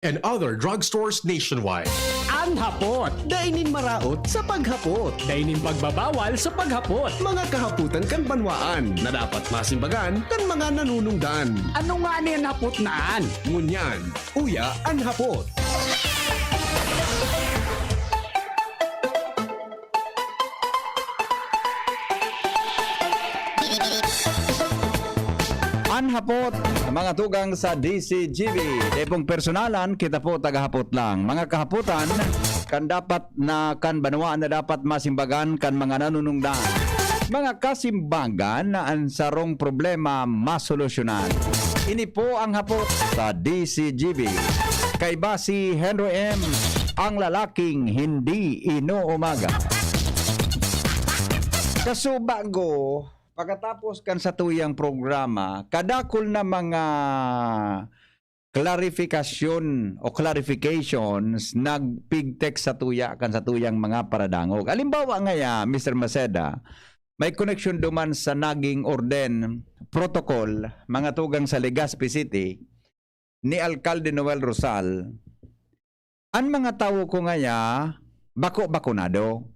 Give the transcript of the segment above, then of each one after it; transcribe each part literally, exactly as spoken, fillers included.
and other drugstores nationwide. An hapot. Dai nin maraot sa paghapot. Dai nin pagbabawal sa paghapot. Mga kahapotan kan banwaan na dapat masimbagan kan mga nanunungdan. Ano ngani an hapot na an? Ngunyan, uya an hapot. An hapot, mga tugang sa D C G B. Dai pong personalan, kita po tagahapot lang. Mga kahapotan, kan dapat na kan banwaan na dapat masimbagan kan mga nanunungdan. Mga kasimbagan na an sarong problema masolusyonan. Ini po ang hapot sa D C G B. Kaiba si Henry M, ang lalaking hindi inuumaga. Kaso bago, pagkatapos kan satuyang programa, kadakul na mga clarification o clarifications nagpigtek satuya kan satuyang mga paradangog. Halimbawa ngaya, Mister Maceda, may koneksyon duman sa naging orden, protocol, mga tugang sa Legazpi City, ni Alkalde Noel Rosal, an mga tawo ko ngaya bako bakunado.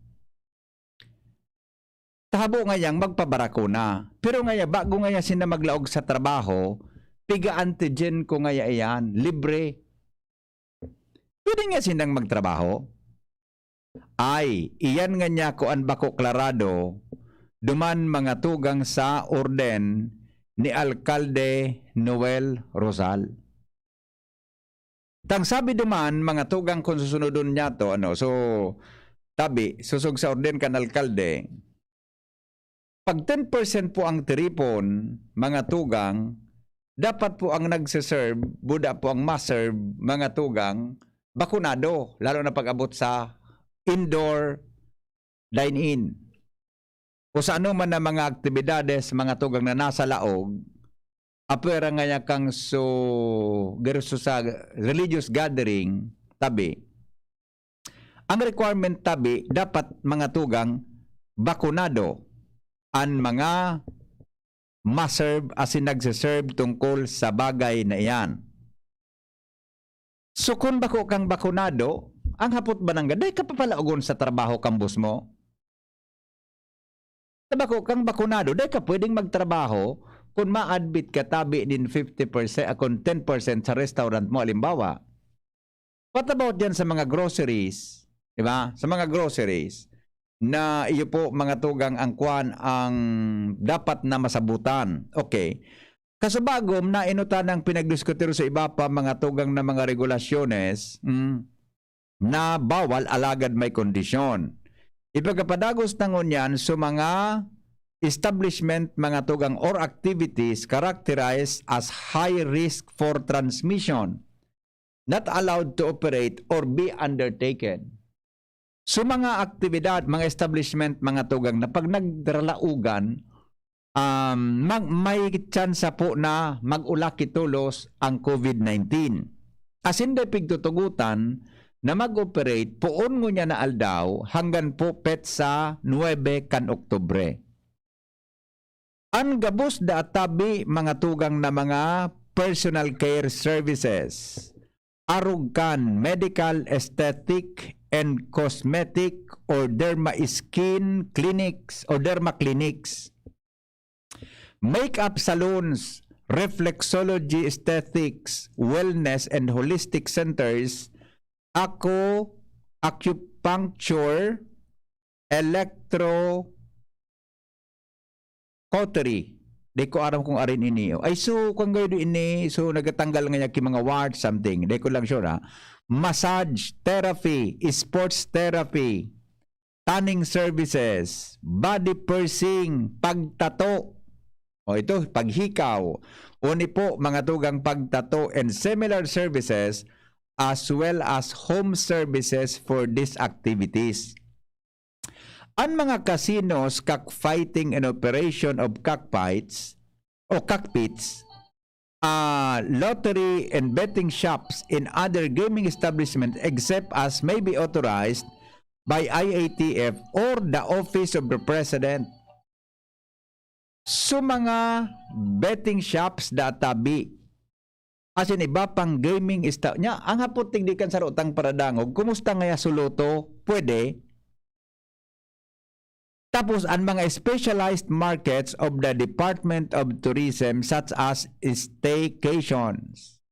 Tahabo ngayang magpabarakuna. Pero ngaya, bago ngaya sinda maglaog sa trabaho, piga-antigen ko ngaya iyan, libre. Pwede nga sindang magtrabaho? Ay, iyan nga niya ko an bako klarado, duman mga tugang sa orden ni Alkalde Noel Rosal. Tang sabi duman, mga tugang, kung susunodon niya to, ano, so, tabi, sosog sa orden kan alkalde, pag ten percent po ang tiripon, mga tugang, dapat po ang nagse-serve, buda po ang ma-serve, mga tugang, bakunado, lalo na pag-abot sa indoor dine-in. O sa ano man na mga aktibidades, mga tugang na nasa laog, apwera ngaya kang so, garo so sa religious gathering, tabi. Ang requirement tabi, dapat mga tugang bakunado an mga ma-serve asin nagse-serve tungkol sa bagay na iyan. So, kun bako kang bakunado, ang hapot ba nanggad, dai ka papalaogon sa trabaho kan boss mo? Sa bako kang bakunado, dai ka pwedeng magtrabaho kun ma-admit ka tabi nin fifty percent, ah, kun ten percent sa restaurant mo, halimbawa. What about diyan sa mga groceries? Di ba? Sa mga groceries, na iyo po, mga tugang, ang kwan, ang dapat na masabutan. Okay. Kasubagom na inutan ang pinagdiskutir sa iba pa mga tugang na mga regulasyones, mm, na bawal alagad may kondisyon. Ipagkapadagos na ngunyan sa mga establishment, mga tugang, or activities characterized as high risk for transmission, not allowed to operate or be undertaken. So, mga aktibidad, mga establishment, mga tugang na pag nagralaogan, um, mag-, may tsansa po na mag-ulaki tolos ang COVID nineteen. Asin dai pigtutugotan na mag-operate poon ngunyan na aldaw hanggan po petsa nuebe kan Oktubre. An gabos da tabi mga tugang na mga personal care services, arog kan medical, aesthetic, and cosmetic or derma skin clinics or derma clinics, makeup salons, reflexology aesthetics, wellness and holistic centers, ako, acupuncture, electro cautery. Di ko aram kung arin ini. Ay, so, kung gayo ini, so, nagatanggal nga ki mga wart, something. Di ko lang sure, ha. Massage therapy, sports therapy, tanning services, body piercing, pagtato. O ito, paghikaw. Uni po, mga tugang pagtato and similar services as well as home services for these activities. An mga casinos, cockfighting and operation of cockfights o cockpits, ah, lottery and betting shops and other gaming establishment except as may be authorized by I A T F or the Office of the President. So, mga betting shops da tabi. Asin iba pang gaming esta-, nya, ang hapot tigdi kan sarutang paradangog, kumusta ngaya sa Lotto? Pwede. Tapos, ang mga specialized markets of the Department of Tourism, such as staycations.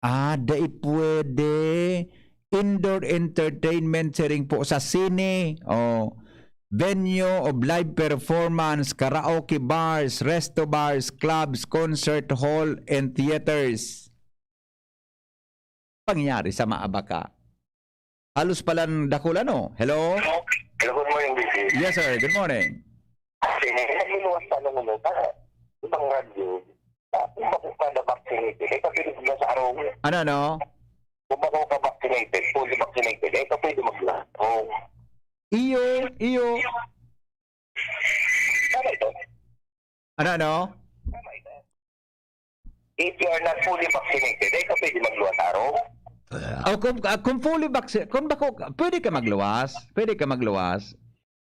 Ah, dai pwede. Indoor entertainment, siring po sa sine. Oh. Venue of live performance, karaoke bars, resto bars, clubs, concert hall, and theaters. Pangyari sa Maabaca. Halos palan dakul, ano? Hello? Hello, good morning, B C. Yes, sir. Good morning. Kasi, nagluwas pa nung ano, para ibang radyo. Ah, kung bako ka na vaccinated, eh, pwede na sa araw. Ano, ano? Kung bako ka vaccinated, fully vaccinated, eh, pwede maglaro. Iyo, iyo. Tama ito? Ano, ano? Tama ito. If you are not fully vaccinated, eh, ka pwede magluwas araw. Oh, kung, ah, kung fully vaccinated, kung bako, pwede ka magluwas. Pwede ka magluwas.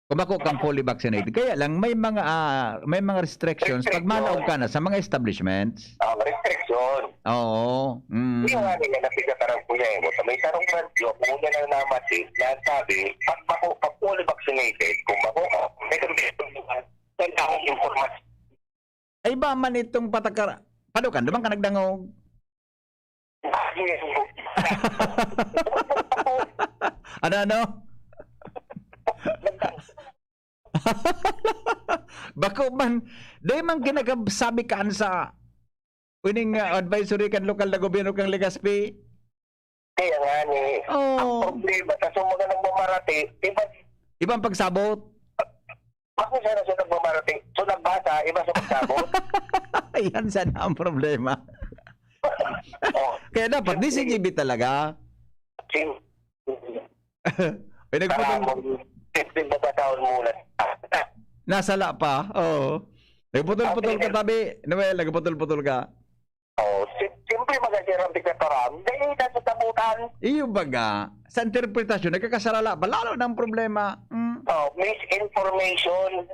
Kung bako kang fully vaccinated. Kaya lang, may mga, ah, may mga restrictions pag Restriction. manaog ka na sa mga establishments. Ah, restriction. Oo. Mm. Yung nga nila, napigataran ko niya eh. Sa may tarong radyo, kung una nang namati, nasabi, pag bako, pag fully vaccinated, kung bako ka, may kami kailangan informasyon. Ay ba man itong patakar-, padukan, duman ka nagdangog? Ano, ano? Bako man, di man kinakasabi kaan sa ining, ah, advisory kan lokal na gobyerno kan Legazpi? Kaya nga ni, Oh. ang problema, sa mga nagmamarati, di ba, Ibang pagsabot. Ako sana sa nagmamarati, so nagbasa, iba sa pagsabot. Yan sana ang problema. Oh. Kaya dapat, D C G B talaga. Sim-, Ay, nagputol. Kahapon, simpleng babasahon muna. Nasala pa, oo. Nagputol-putol ka, Sabi, tabi. Noel, nagputol-putol ka. Oh, si-, simple baga, Sir Rafi Kataram. Dahil nasa sabutan. Iyo baga, sa interpretasyon, nagkakasarala pa. Lalo na ang problema. Mm. Oh, misinformation.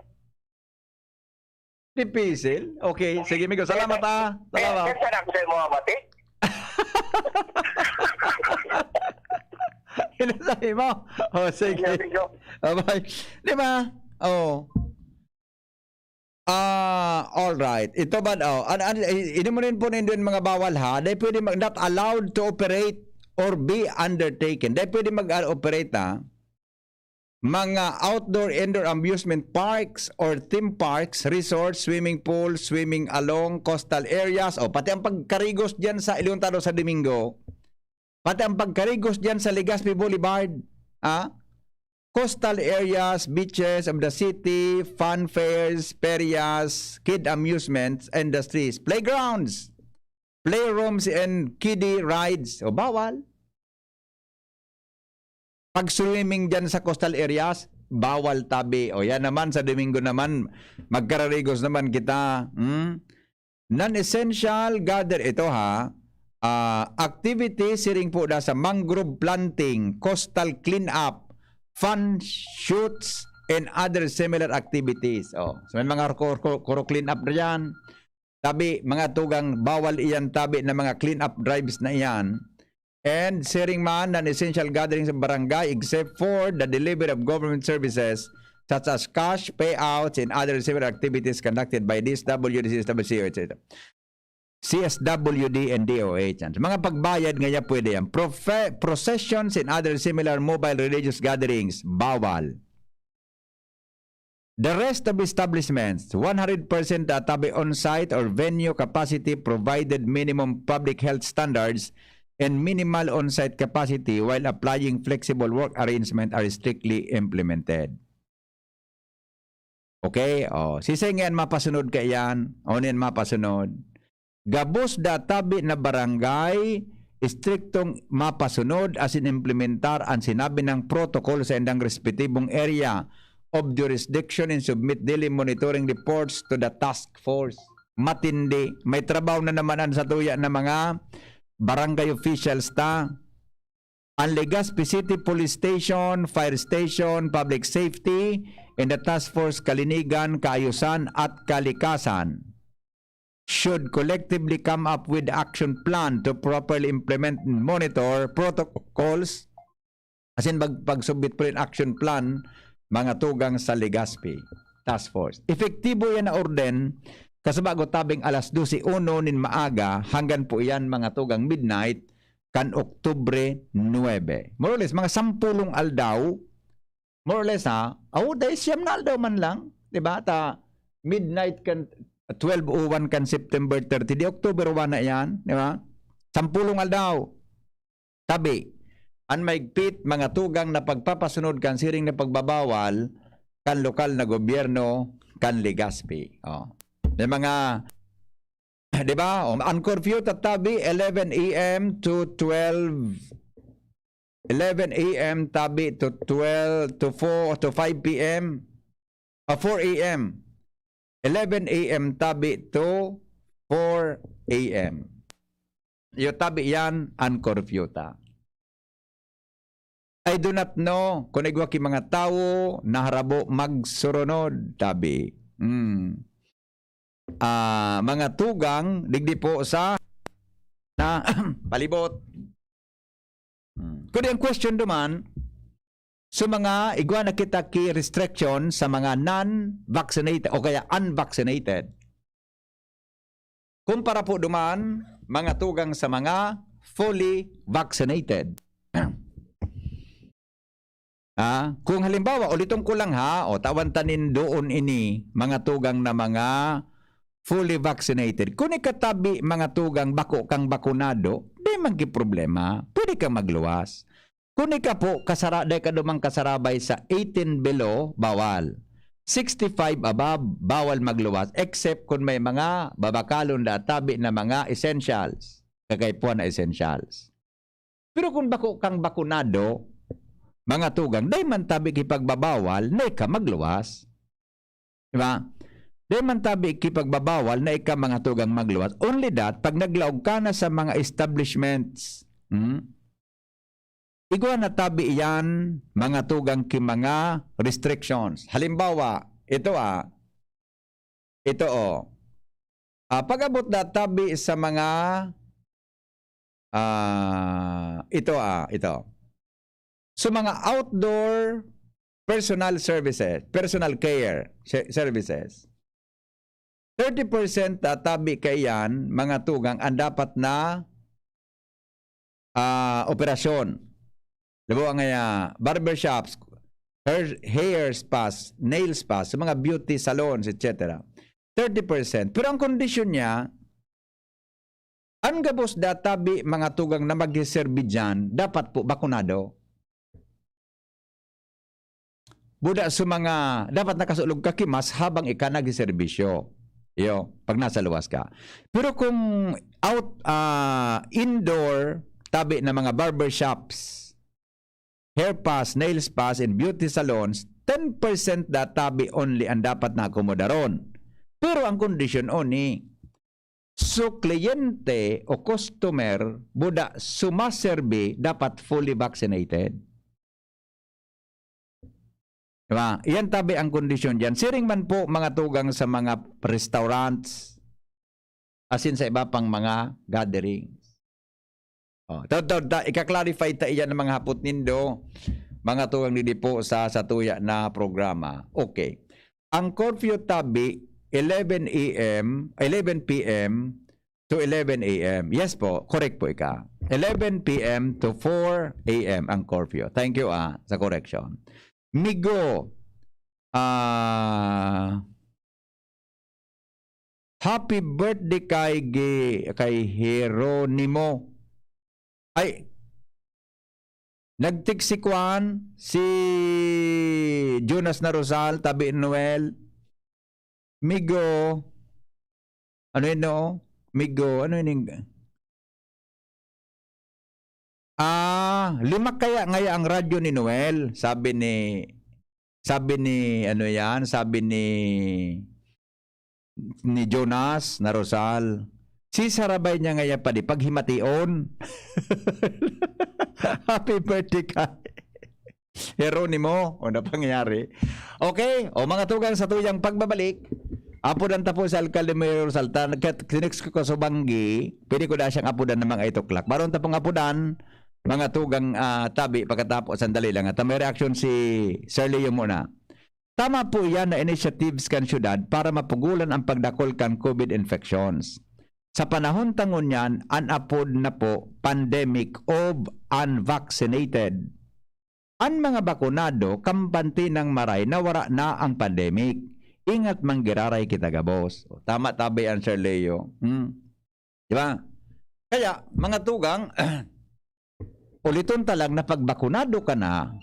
Dipisil? Okay, sige, Migo. Salamat, ah. Kaya, Salamat. kaya sana ako sa mga mati. Yun ang sabi mo. Oh, sige. Sabi ko, Bye-bye. Di ba? Oh. Ah, all right. Ito ba, oh, an-, an-, i-, ini mo rin po nindo yung mga bawal, ha? Dahil pwede mag-, not allowed to operate or be undertaken. Dahil pwede mag-operate, ha? Mga outdoor, indoor amusement parks or theme parks, resorts, swimming pool, swimming along coastal areas, o pati ang pagkarigos dyan sa Ilontado sa Domingo, pati ang pagkarigos dyan sa Legazpi Boulevard, ah, coastal areas, beaches of the city, fun fairs, ferias, kid amusements, industries, playgrounds, playrooms, and kiddie rides. O, bawal. Pag-swimming dyan sa coastal areas, bawal tabi. O, yan naman, sa Domingo naman, magkararigos naman kita. Hmm? Non-essential gather-, ito ha, ah, activity siring po da sa mangrove planting, coastal cleanup, fun shoots, and other similar activities. Oh, so may mga kuro, kuro, kuro cleanup na yan. Tabi, mga tugang, bawal iyan tabi na mga cleanup drives na iyan. And siring man, non-essential gatherings of barangay except for the delivery of government services such as cash payouts and other similar activities conducted by D S W D, C S W C, et cetera. C S W D and D O H. Yan. Sa mga pagbayad ngaya, pwede yan. Profe-, processions and other similar mobile religious gatherings, bawal. The rest of establishments, one hundred percent tabi on-site or venue capacity provided minimum public health standards and minimal on-site capacity while applying flexible work arrangement are strictly implemented. Okay? Oh, sisay ngayon mapasunod kaiyan? O niyan mapasunod? Gabos da tabi na barangay, istriktong mapasunod asin implementar an sinabi nang protocol sa indang respetibong area of jurisdiction and submit daily monitoring reports to the task force. Matindi. May trabaho na naman an satuya na mga barangay officials ta. Ang Legazpi City Police Station, Fire Station, Public Safety, and the Task Force Kalinigan, Kaayusan at Kalikasan. should collectively come up with action plan to properly implement and monitor protocols, asin mag-, pag-submit po rin action plan, mga tugang sa Legazpi Task Force. Epektibo yan na orden, kasubago tabing alas dose uno nin maaga, hanggan po yan, mga tugang, midnight, kan Oktubre nuebe. More or less, mga sampulong aldaw, more or less, ha? Aw, dai siyam na aldaw man lang, di ba? Ta midnight kan, twelve oh one kan September thirty, di October one na yan, di ba? Sampulong aldaw. Tabi, an maigpit, mga tugang na pagpapasunod kan siring na pagbabawal kan lokal na gobyerno kan Legazpi. Oh. May mga, di ba? Oh, ang curfew tatabi eleven a m to twelve, eleven a m tabi to twelve, to four, to five p m. Ah, four a m. Eleven a m tabi to four a m. Iyo, tabi yan an curfew ta. I do not know kung igwa ki mga tawo na harabo magsurunod, tabi. Hmm. Ah, mga tugang, digdi po sa na palibot. Hmm. Kundi ang question duman, so mga igwa na kita ki restriction sa mga non-vaccinated o kaya unvaccinated. Kumpara po duman, mga tugang sa mga fully vaccinated. Ah, kung halimbawa, uliton ko lang ha, o tawan ta nin doon ini, mga tugang na mga fully vaccinated. Kung ikatabi, mga tugang, bako kang bakunado, di man ki problema. Pwede kang magluwas. Kung ika po, kasara-, dai ka dumang kasarabay sa eighteen below, bawal. Sixty-five above, bawal magluwas, except kung may mga babakalon da tabi na mga essentials, kakaipuhan na essentials. Pero kung bako kang bakunado, mga tugang, dai man tabi ki pagbabawal na ika magluwas. Di ba? Dai man tabi ki pagbabawal na ika, mga tugang, magluwas. Only that, pag naglaog ka na sa mga establishments, hmm? Igwa na tabi iyan, mga tugang, ki mga restrictions. Halimbawa, ito, ah, ito, oh. Ah, pag-abot na tabi sa mga, ah, ito, ah, ito. So, mga outdoor personal services, personal care se-, services, thirty percent tatabi kaiyan, mga tugang, ang dapat na, ah, operasyon. Labo ang, ah, barbershops, hair, hair spas, nail spas, sa mga beauty salons, et cetera. Thirty percent. Pero ang kondisyon niya, an gabos da tabi, mga tugang, na magseserbi diyan, dapat po bakunado. Buda sa mga, dapat nakasulog ka ki mask habang ika nagseserbisyo. Iyo, pag nasa luwas ka. Pero kung out, ah, indoor, tabi na mga barbershops, hair spas, nail spas, and beauty salons, ten percent da tabi only ang dapat na akomodaron. Pero ang kondisyon oni, so kliyente o customer, buda sumaserbi, dapat fully vaccinated. Diba? Iyan tabi ang kondisyon diyan. Siring man po, mga tugang, sa mga restaurants, asin sa iba pang mga gatherings. Oh, ta, ta, ta, ika-clarify ta iyan ang mga hapot nindo, mga tugang, didi po sa, sa tuya na programa. Okay. Ang curfew tabi, eleven a m, eleven p m to eleven a m. Yes po, correct po ika. Eleven p m to four a m ang curfew. Thank you, ah, sa correction. Migo, ah, happy birthday kay Gi-, kay Jeronimo. Ay, nag-text si Kwan, si Jonas Narosal, tabi Noel. Migo, ano yun, no? Migo, ano yun yung, ah, lima kaya ngaya ang radyo ni Noel, sabi ni, sabi ni, ano yan, sabi ni, ni Jonas Narosal. Si sarabay niya ngaya pa di paghimation. Happy birthday ka. Jeronimo, o na pangyayari. Okay, o mga tugang, sa tuyang pagbabalik, Apodan ta po si Alkalde Mayor Saltan. Kat-, tinext ko sa banggi, pwede ko na siyang apodan ng mga eight o'clock. Baron ta pong apodan, mga tugang, ah, tabi, pagkatapos, sandali lang. At may reaction si Sir Leo muna. Tama po yan na initiatives kan syudad para mapugulan ang pagdakol kan covid infections. Sa panahon ta ngunyan, an apod na po, pandemic of unvaccinated. An mga bakunado, kampante nang maray na wara na ang pandemic. Ingat manggiraray kita gabos. O, tama tabi an Sir Leo. Hmm. Di ba? Kaya, mga tugang, uliton ta lang na pag bakunado ka na,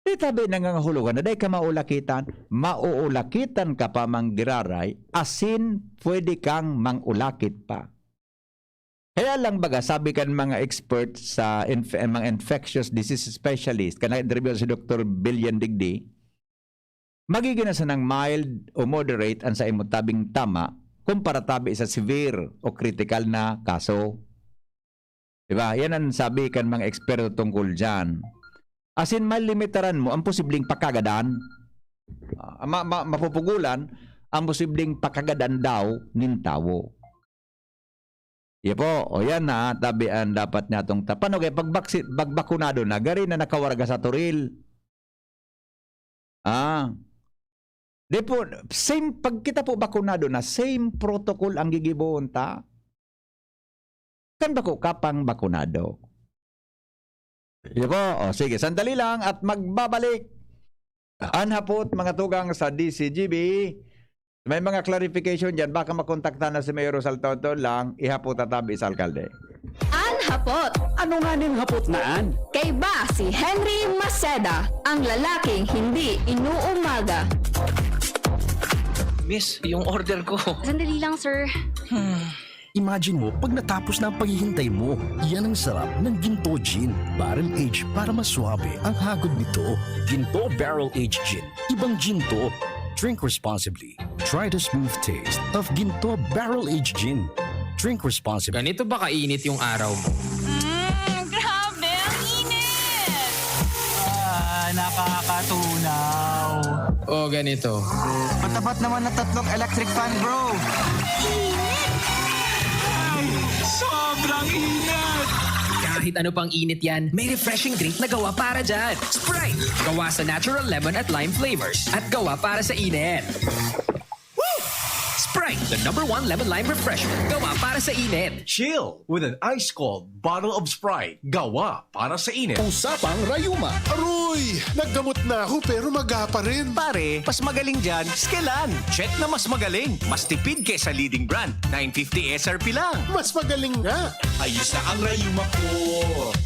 di tabi nangangahulugan na dai ka maulakitan, mauulakitan ka pa manggiraray, asin pwede kang mangulakit pa. Kaya lang baga, sabi kan mga expert sa inf-, mga infectious disease specialist, kan nag-interview si Doktor Billion Digdi, magiging na sanang mild o moderate ang sa imo tabing tama kumpara tabi sa severe o critical na kaso. Di ba? Yan ang sabi kan mga eksperto tungkol dyan. Asin, malimitaran mo ang posibleng pakagadan. Ah, ma-, ma-, mapupugulan ang posibleng pakagadan daw nin tawo. Iya po, o yan na, tabi ang dapat niya tong ta-, paano kaya pag vaccine, pag bakunado na, gari na nakawarga sa turil? Ah. Di po, same, pag kita po bakunado na, same protocol ang gigibohon ta. Kan bako ka pang bakunado. Iya po, o sige, sandali lang at magbabalik an hapot, mga tugang sa D C G B. May mga clarification dyan, baka makontakta na si Mayor Rosal Tonton lang, ihapot ta tabi sa alkalde. An hapot. Ano nga ning hapot na an? Kaiba si Henry Maceda, ang lalaking hindi inuumaga. Miss, yung order ko. Sandali lang, sir. Imagine mo, pag natapos na ang paghihintay mo, yan ang sarap ng Ginto Gin. Barrel aged para mas suabe ang hagod nito. Ginto Barrel Aged Gin. Ibang Ginto. Drink responsibly. Try the smooth taste of Ginto Barrel Aged Gin. Drink responsibly. Ganito ba kainit yung araw mo? Mm, grabe, ang init! Ah, nakakatunaw. O, ganito. Matapat naman na tatlong electric fan, bro. Ay, sobrang init! Kahit ano pang init yan, may refreshing drink na gawa para dyan. Sprite! Gawa sa natural lemon at lime flavors. At gawa para sa init. Woo! Sprite, the number one lemon lime refreshment. Gawa para sa init. Chill with an ice cold bottle of Sprite. Gawa para sa init. Usapang rayuma. Aroy! Naggamot na ako pero maga pa rin. Pare, mas magaling dyan, Skelan. Check na mas magaling. Mas tipid kesa leading brand. Nine fifty S R P lang. Mas magaling nga. Ayos na ang rayuma ko.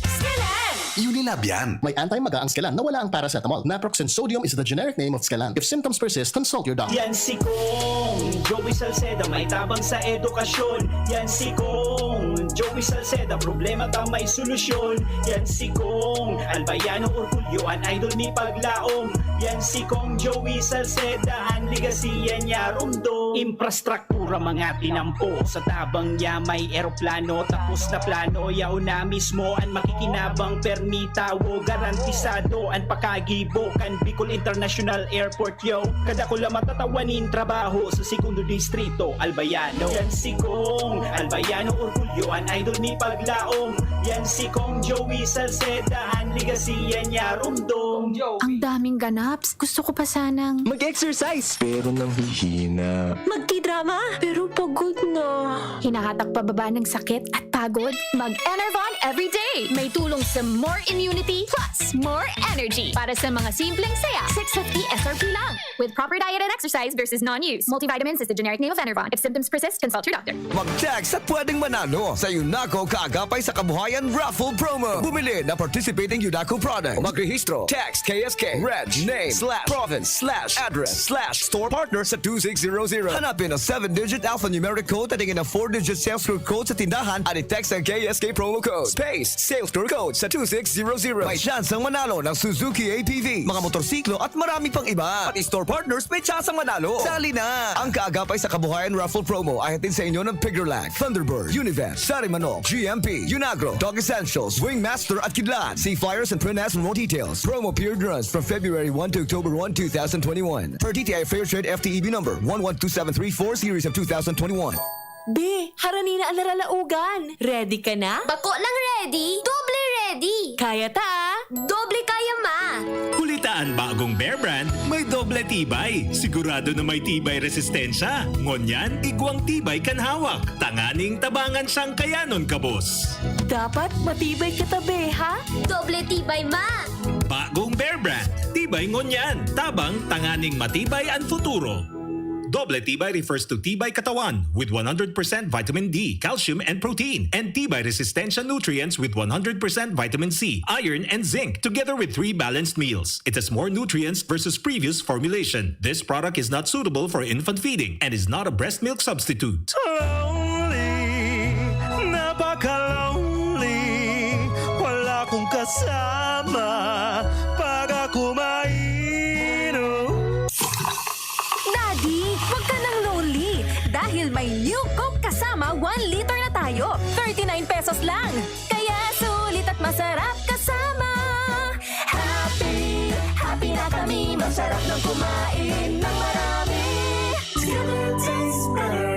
Skelan! Unilab yan. May anti-maga ang Skelan na wala ang paracetamol. Naproxen sodium is the generic name of Skelan. If symptoms persist, consult your doctor. Yan si Kong Joey Salceda, may tabang sa edukasyon. Yan si Kong Joey Salceda, problema ta may solusyon. Yan si Kong Albayano Orgulyo, an idol mi paglaom. Yan si Kong Joey Salceda, an legacy yan niya rumdom. Infrastruktura mga tinampo, sa tabang niya may eroplano. Tapos na plano, yaon na mismo an makikinabang. Permi tawo, garantisado an pakagibo kan Bicol International Airport, yo. Kadakula matatawa nin trabaho sa Segundo Distrito, Albayano. Yan si Kong Albayano Orgulyo, an idol mi paglaom. Yan si Kong Joey Salceda, an legacy yan niya rumdom. Ang daming ganaps. Gusto ko pa sanang Mag-exercise! Pero nanghihina. Magtidrama? Pero pagod na. Hinahatak pababa ng sakit at pagod? Mag-Enervon everyday! May tulong sa more immunity plus more energy. Para sa mga simpleng saya, six fifty S R P lang. With proper diet and exercise versus non-use. Multivitamins is the generic name of Enervon. If symptoms persist, consult your doctor. Mag-text at pwedeng manalo sa Unaco Kaagapay sa Kabuhayan Raffle Promo. Bumili na participating Unaco product. Magrehistro. Text K S K, reg, name, slash, province, slash, address, slash, store partner sa two six zero zero. Hanapin ang seven-digit alphanumeric code at tingin ang four-digit sales code sa tindahan at Text ang K S K promo code space sales per code sa two six zero zero. May tsansang manalo ng Suzuki A T V, mga motorsiklo at marami pang iba. Pati store partners may tsansang manalo. Sali na! Ang kaagapay sa Kabuhayan Raffle Promo ay hatid sa inyo ng Piggerlack, Thunderbird, Univest, Sari Manok, G M P, Unagro, Dog Essentials, Wing Master at Kidlat. See flyers and print ads for more details. Promo period runs from February one to October one, two thousand twenty-one. Per D T I Fair Trade F T E B number one one two seven three four series of two thousand twenty-one. Be, harani na an naralaogan. Ready ka na? Bako lang ready, doble ready. Kaya ta, ah. Doble kaya, ma. Huli ta an bagong Bear Brand, may doble tibay. Sigurado na may tibay resistensya. Ngunyan, igwang tibay kan hawak. Tanganing tabangan siyang kayanon kabos. Dapat matibay kita, be, ha? Doble tibay, ma. Bagong Bear Brand, tibay ngunyan, tabang tanganing matibay an futuro. Doble tibay refers to tibay katawan with one hundred percent vitamin D, calcium, and protein, and tibay resistensya nutrients with one hundred percent vitamin C, iron, and zinc, together with three balanced meals. It has more nutrients versus previous formulation. This product is not suitable for infant feeding and is not a breast milk substitute. Lonely, napaka-lonely. Wala kong kasama pag ako mainom. Daddy, wag ka nang lonely dahil may New Coke Kasama one liter na tayo. Thirty-nine pesos lang. Kaya sulit at masarap kasama. Happy, happy na kami. Masarap nang kumain ng marami. Skinner tastes better.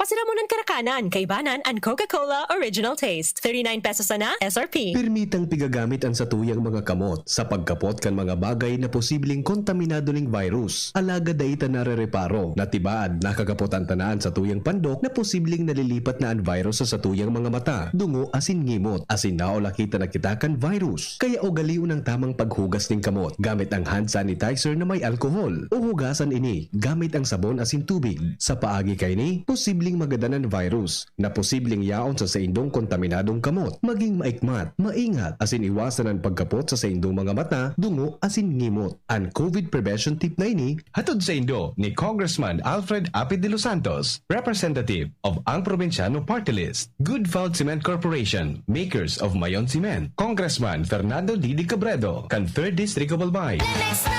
Pasiramonan karakanan, kaibanan an Coca-Cola Original Taste. Thirty-nine pesos sana, S R P. Permitang pigagamit an satuyang mga kamot sa pagkapot kan mga bagay na posibleng kontaminado ning virus. Alagad dai ta narereparo na tibaad nakakapot an tanaan satuyang pandok na posibleng nalilipat na an virus sa satuyang mga mata, dungo asin ngimot, asin naulaki ta na kita kan virus. Kaya ugalion ang tamang paghugas ning kamot gamit ang hand sanitizer na may alcohol, o hugasan ini gamit ang sabon asin tubig. Sa paagi kaini, posibleng magadan an virus na posibleng yaon sa saindong kontaminadong kamot. Maging maikmat, maingat, asin iwasan an pagkapot sa saindong mga mata, dungo, asin ngimot. An COVID prevention tip na ini, hatod saindo ni Congressman Alfred Apid de los Santos, representative of Ang Probinsyano Party List, Good Falt Cement Corporation, makers of Mayon Cement, Congressman Fernando Didi Cabredo, kan Third District of Albay. Lemex na!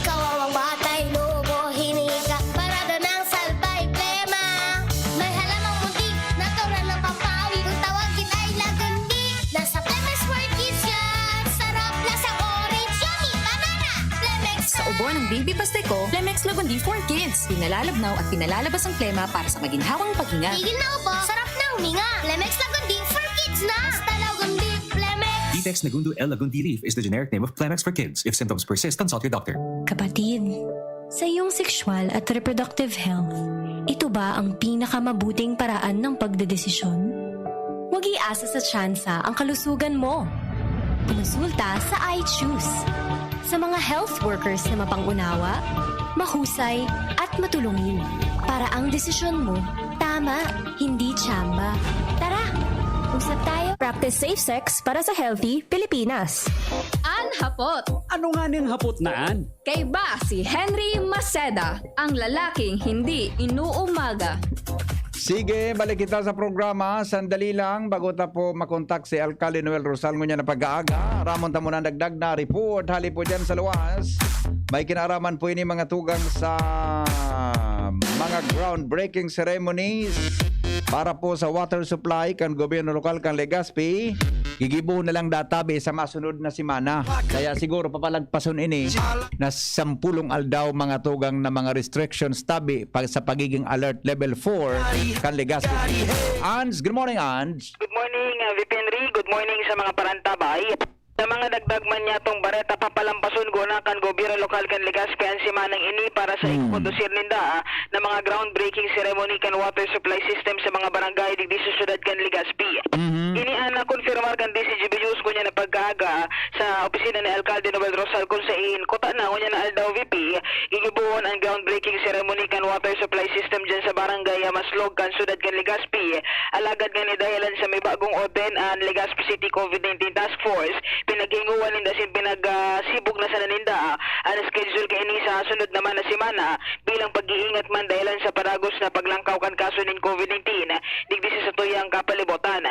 Kawawang batay, lobo, hinika, parada ng salbay, plema. May halamang muntik, natural na pampawi. Kung tawagin ay lagundi, nasa Lemex World Kids yan. Sarap na sa orange, yummy, banana. Lemex Sa ubo ng baby pastiko, Lemex Lagundi for Kids. Pinalalabnaw at pinalalabas ang plema para sa maginhawang paghinga. Tigil na ubo, sarap na huminga. Lemex Lagundi for Kids na. Basta Lagundi, Lemex. Vitex Nagundo L Lagundi Leaf is the generic name of Clemex for kids. If symptoms persist, consult your doctor. Kapatid, sa iyong sexual at reproductive health, ito ba ang pinakamabuting paraan ng pagdedesisyon? Huwag iasa sa tsansa ang kalusugan mo. Kumonsulta sa I Choose. Sa mga health workers na mapang-unawa, mahusay at matulungin para ang desisyon mo tama, hindi tsamba. Tara, usap tayo. Practice safe sex para sa healthy Pilipinas. An hapot. Ano nga ning hapot na an? Kaiba si Henry Maceda, ang lalaking hindi inuumaga. Sige, balik kita sa programa. Sandali lang, bago ta po makontak si Alkalde Noel Rosal ngunyan na pag-aaga. Ramon ta muna dagdag na report. Hali po dyan sa luwas. May kinaraman po ini mga tugang sa mga groundbreaking ceremonies para po sa water supply kan gobyerno lokal kan Legazpi. Gigibo na lang data be sa masunod na semana. Kaya siguro papalagpason ini na sampulong aldaw mga tugang na mga restrictions tabi pag sa pagiging alert level four kan Legazpi. Ans, good morning, Ans. Good morning, uh, V P Henry. Good morning sa mga parantabay. Sa mga dagdag man niyatong bareta, papalampason guna kan gobyerno lokal kan Legazpi an semanang ini para sa ikondusir ninda, ah, na mga groundbreaking ceremony kan water supply system sa mga barangay digdi sa syudad kan Legazpi. Ini an nakonfirmar kan D Z G B News ngunyan na pagkaaga sa opisina ni Alkalde Noel Rosal, kun sain kuta na ngunyan na aldaw, V P, gigibohon an groundbreaking ceremony kan water supply system dyan sa barangay, ah, Maslog kan syudad kan Legazpi. Alagad ngani dahelan sa may bagong open an Legazpi City COVID nineteen Task Force, pinaghingowan ninda asin pinagsibog na sana ninda an schedule kaini sa sunod naman na semana bilang pag-iingat man dahelan sa padagos na paglangkaw kan kaso nin COVID nineteen digdi sa satuyang kapalibutan.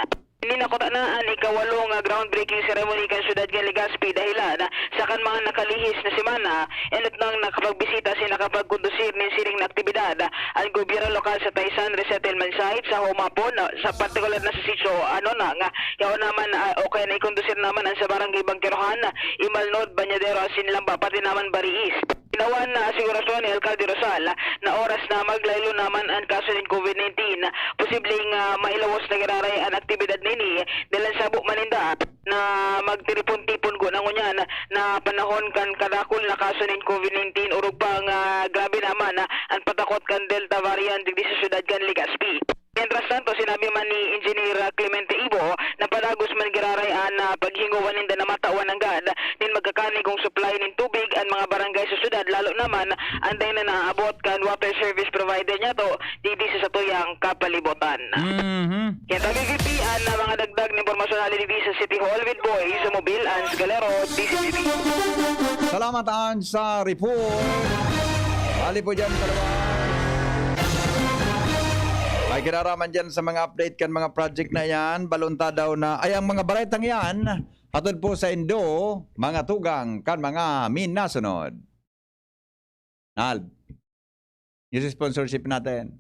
Ini na kuta na an ikawalo nga groundbreaking ceremony kan siyudad kan Legazpi dahelan sa kan mga nakalihis na semana, enot nang nakapagbisita si nakapagkondusir nin siring na aktibidad an gobyerno lokal sa Taysan Resettlement Site sa humapon, sa partikular na sa Sitio Anonang. Yaon naman, ah, o kaya naikondusir naman an sa Barangay Bangkerohan, Imalnod, Bañadero asin Lamba, pati naman Bariis. Ginawan na asigurasyon ni Alcalde Rosal na oras na maglaylo naman an kaso nin COVID nineteen, posibleng, ah, mailawos na giraray an aktibidad nini, dalan sabo man ninda na magtiripon-tipon ko na ngunyan na panahon kan kadakul na kaso nin COVID nineteen, orog pa nga grabe naman, ah, an patakot kan Delta variant digdi sa siyudad kan Legazpi. Mientras tanto, sinabi man ni Engineer Clemente Ibo na padagos man giraray an, ah, paghingowa ninda na matawan nanggad nin magkakanigong supply nin tubig an mga barangay sa syudad, lalo naman an dai na naaabot kan water service provider niyato digdi sa satuyang kapalibutan. Mhm. Kaya tabi V P an, ah, mga dagdag na impormasyon hali digdi sa City Hall with Boy Sumobil and Galero, D C T V. Salamat, Ange, sa report. Hali po dyan sa lugar. Ay, kinaraman dyan sa mga update kan mga project na yan. Balon ta daw na, ay, ang mga baretang yan, hatod po sa Indo, mga tugang kan mga minasunod. Nald, news sponsorship natin.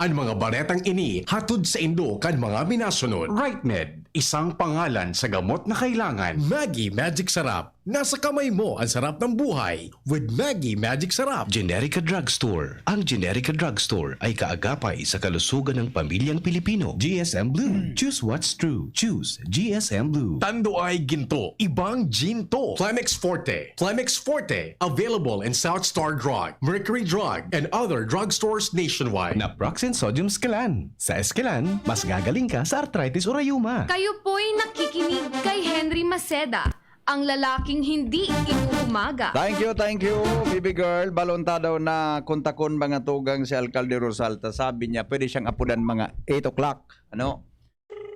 An mga baretang ini hatod sa Indo kan mga minasunod. Right Med, isang pangalan sa gamot na kailangan. Maggi Magic Sarap, nasa kamay mo ang sarap ng buhay with Maggi Magic Sarap. Generica Drugstore. Ang Generica Drugstore ay kaagapay sa kalusugan ng pamilyang Pilipino. G S M Blue. Choose what's true. Choose G S M Blue. Tando ay ginto, ibang ginto. Flemex Forte. Flemex Forte, available in South Star Drug, Mercury Drug, and other drugstores nationwide. Naproxen Sodium Esquilan. Sa Esquilan, mas gagaling ka sa arthritis o rayuma. Kayo po'y nakikinig kay Henry Maceda, ang lalaking hindi inuumaga. Thank you, thank you, baby girl. Balon ta daw na kontakon mga tugang si Alcalde Rosal, ta sabi niya, pwede siyang apudan mga eight o'clock. Ano?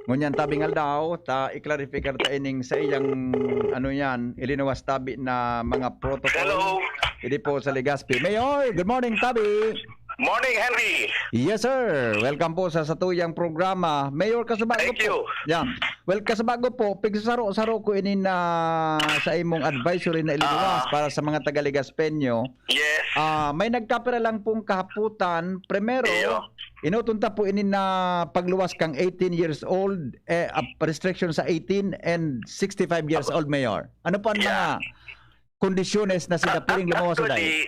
Ngunyan, tabing aldaw, ta i-clarify ta ining sa iyang, ano yan, ilinuwas tabi na mga protocol. Hello. Hindi po sa Legazpi. Mayor, good morning, tabi. Morning, Henry. Yes, sir. Welcome po sa satuyang programa. Mayor, kasubago Thank po. you. Yeah. Well, kasubago po, pigsaro-saro ko ini na sa imong advisory na ilinuwas Ah. para sa mga taga-Legazpeño. Yes. Ah, may nagkapira lang pong kahaputan. Primero, Iyo. Inoton ta po ini na pagluwas kang eighteen years old, eh, ah, restriction sa eighteen and sixty-five years Apo. old, Mayor. Ano po ang Yeah. mga kondisyones na sila Ah, pwedeng lumawas o actually, dahil?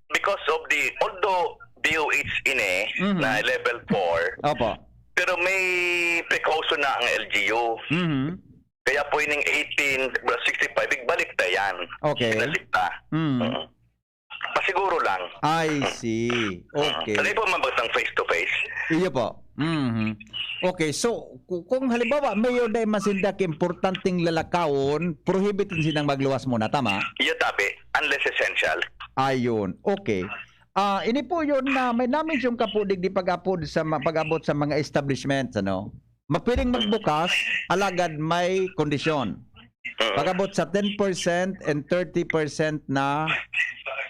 because of the, although D O H ini Mhm. na level four, Opo. pero may precaution na ang L G U. Mhm. Kaya po ining eighteen, sixty-five, igbalik na yan. Okay. Binalik na. Mhm. Mhm. Pasiguro lang. I see. Okay. Sanay po mabagtang face to face. Iyo po. Mhm. Okay, so ku- kung halimbawa, mayor dai masinda ki importanteng lalakawon, prohibitin silang magluwas muna, tama? Iyo tabi, unless essential. Ayun. Okay. Ah, ini po yun na may namin siyang kapudig di pag-apod sa ma- pag-abot sa mga establishments, ano? Mapwedeng magbukas, alagad may kondisyon. Mm. Pag-abot sa ten percent and thirty percent na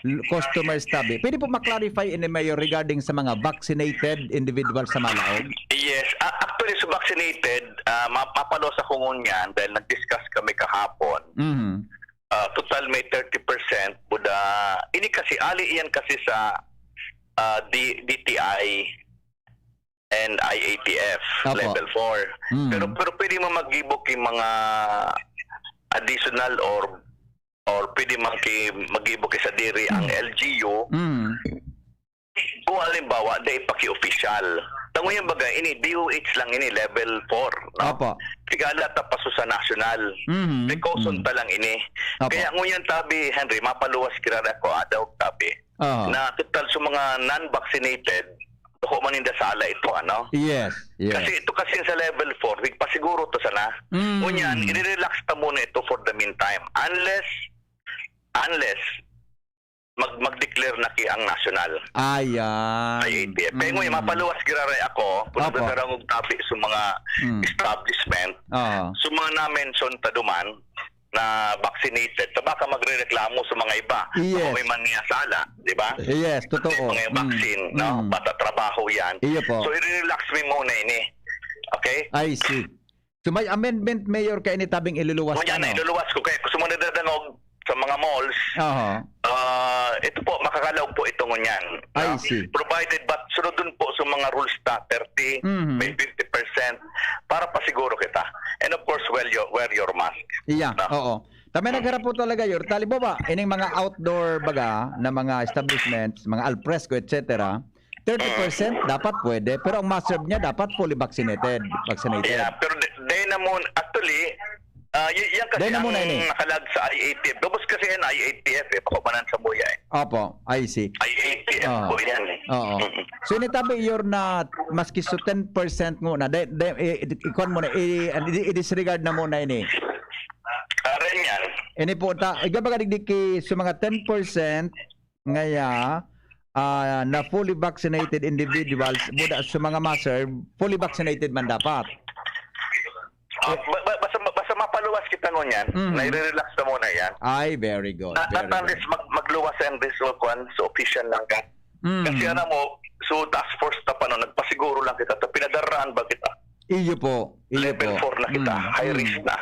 l- customers tabi. Pwede po ma-clarify ini, Mayor, regarding sa mga vaccinated individuals sa Malaog? Yes. Ah, actually, sa vaccinated, ah, ma- mapalos ako ngunyan dahil nag-discuss kami kahapon. Mhm. Ah, total may thirty percent, buda. Ini kasi, ali iyan kasi sa, ah, D- D T I and I A T F, Apo. level four. Mm. Pero, pero pwede mo mag-ibook yung mga additional or, or pwede man ki-, mag-ibook sa diri ang Mm. L G U. Mm. Kung halimbawa, dai pa ki-official. Tango yung baga, ini D O H lang ini, level four, no? Apo. Sigala ta paso sa national. Mhm. Precaution Mhm. pa lang ini. Apo. Kaya ngunyan tabi, Henry, mapaluwas kirara ko, adaw tabi. Aha. Na total sa mga non-vaccinated, duko man ninda sala ito, ano? Yes, yes. Kasi ito kasi sa level four, wig pasiguro to sana. Mm. Ngunyan, i-relax ta muna ito for the meantime. Unless, unless, mag-, mag-declare na ki ang national. Ayan. I A T F. Kaya ngunyan, Mm. mapaluwas giraray ako, kung Opo. nagdarangog tabi sa mga Mm. establishment, Oo. sa mga na-mention ta duman, na vaccinated, sa baka magrereklamo sa mga iba. Yes. Baka may mga sala, di ba? Yes, totoo. Kasi mga Mm. vaccine, no? Mm. Bata trabaho yan. Iyo po. So, i-relax mo muna ini. Okay? I see. So may amendment, Mayor, kaya ni tabing iluluwas Ngunyan ka, na no? Iluluwas ko kaya gusto mo nadadangog sa mga malls. Aha. Ah, ito po, makakalaog po ito ngunyan. I Ah, see. Provided but sunodon po sa mga rules ta, thirty, Mhm. may fifty percent, para pasiguro kita. And of course, wear your, wear your mask. Iya, No? Oo. Tama, nagharap po talaga, Yor. Talibawa, ining mga outdoor baga na mga establishments, mga alfresco, et cetera, thirty percent dapat pwede, pero ang must-serve niya dapat fully vaccinated, vaccinated. Yeah, pero de-, dahil na muna, actually, ah, y-, yan kasi Dahil na ang muna ini. Nakalag sa I A T F. Gabos kasi yan, I A T F eh, pakumanan sa muya eh. Opo, I see. I A T F Oo. po yan eh. Oo. Mm-mm. So, initabi, Yor, na maski so ten percent nguna, de, de, i, i, ikuan mo na, i, i, i-disregard na muna ini. Arin yan. Ini po, ta, iga baga digdi ki, so mga ten percent ngaya, ah, na fully vaccinated individuals, buda sa mga maser, fully vaccinated man dapat. Ah, ba-, ba-, basta, basta mapaluwas kita ngunyan, Mhm. nai-relax na muna yan. Ay, very good, Na, very not unless good. Mag-, magluwas yan, this will kwan, so official lang ka. Mhm. Kasi alam mo, so task force na pa, no, nagpasiguro lang kita, to pinadaraan ba kita? Iyo po, iyo Level po. four na kita, Mm, high mm. risk na.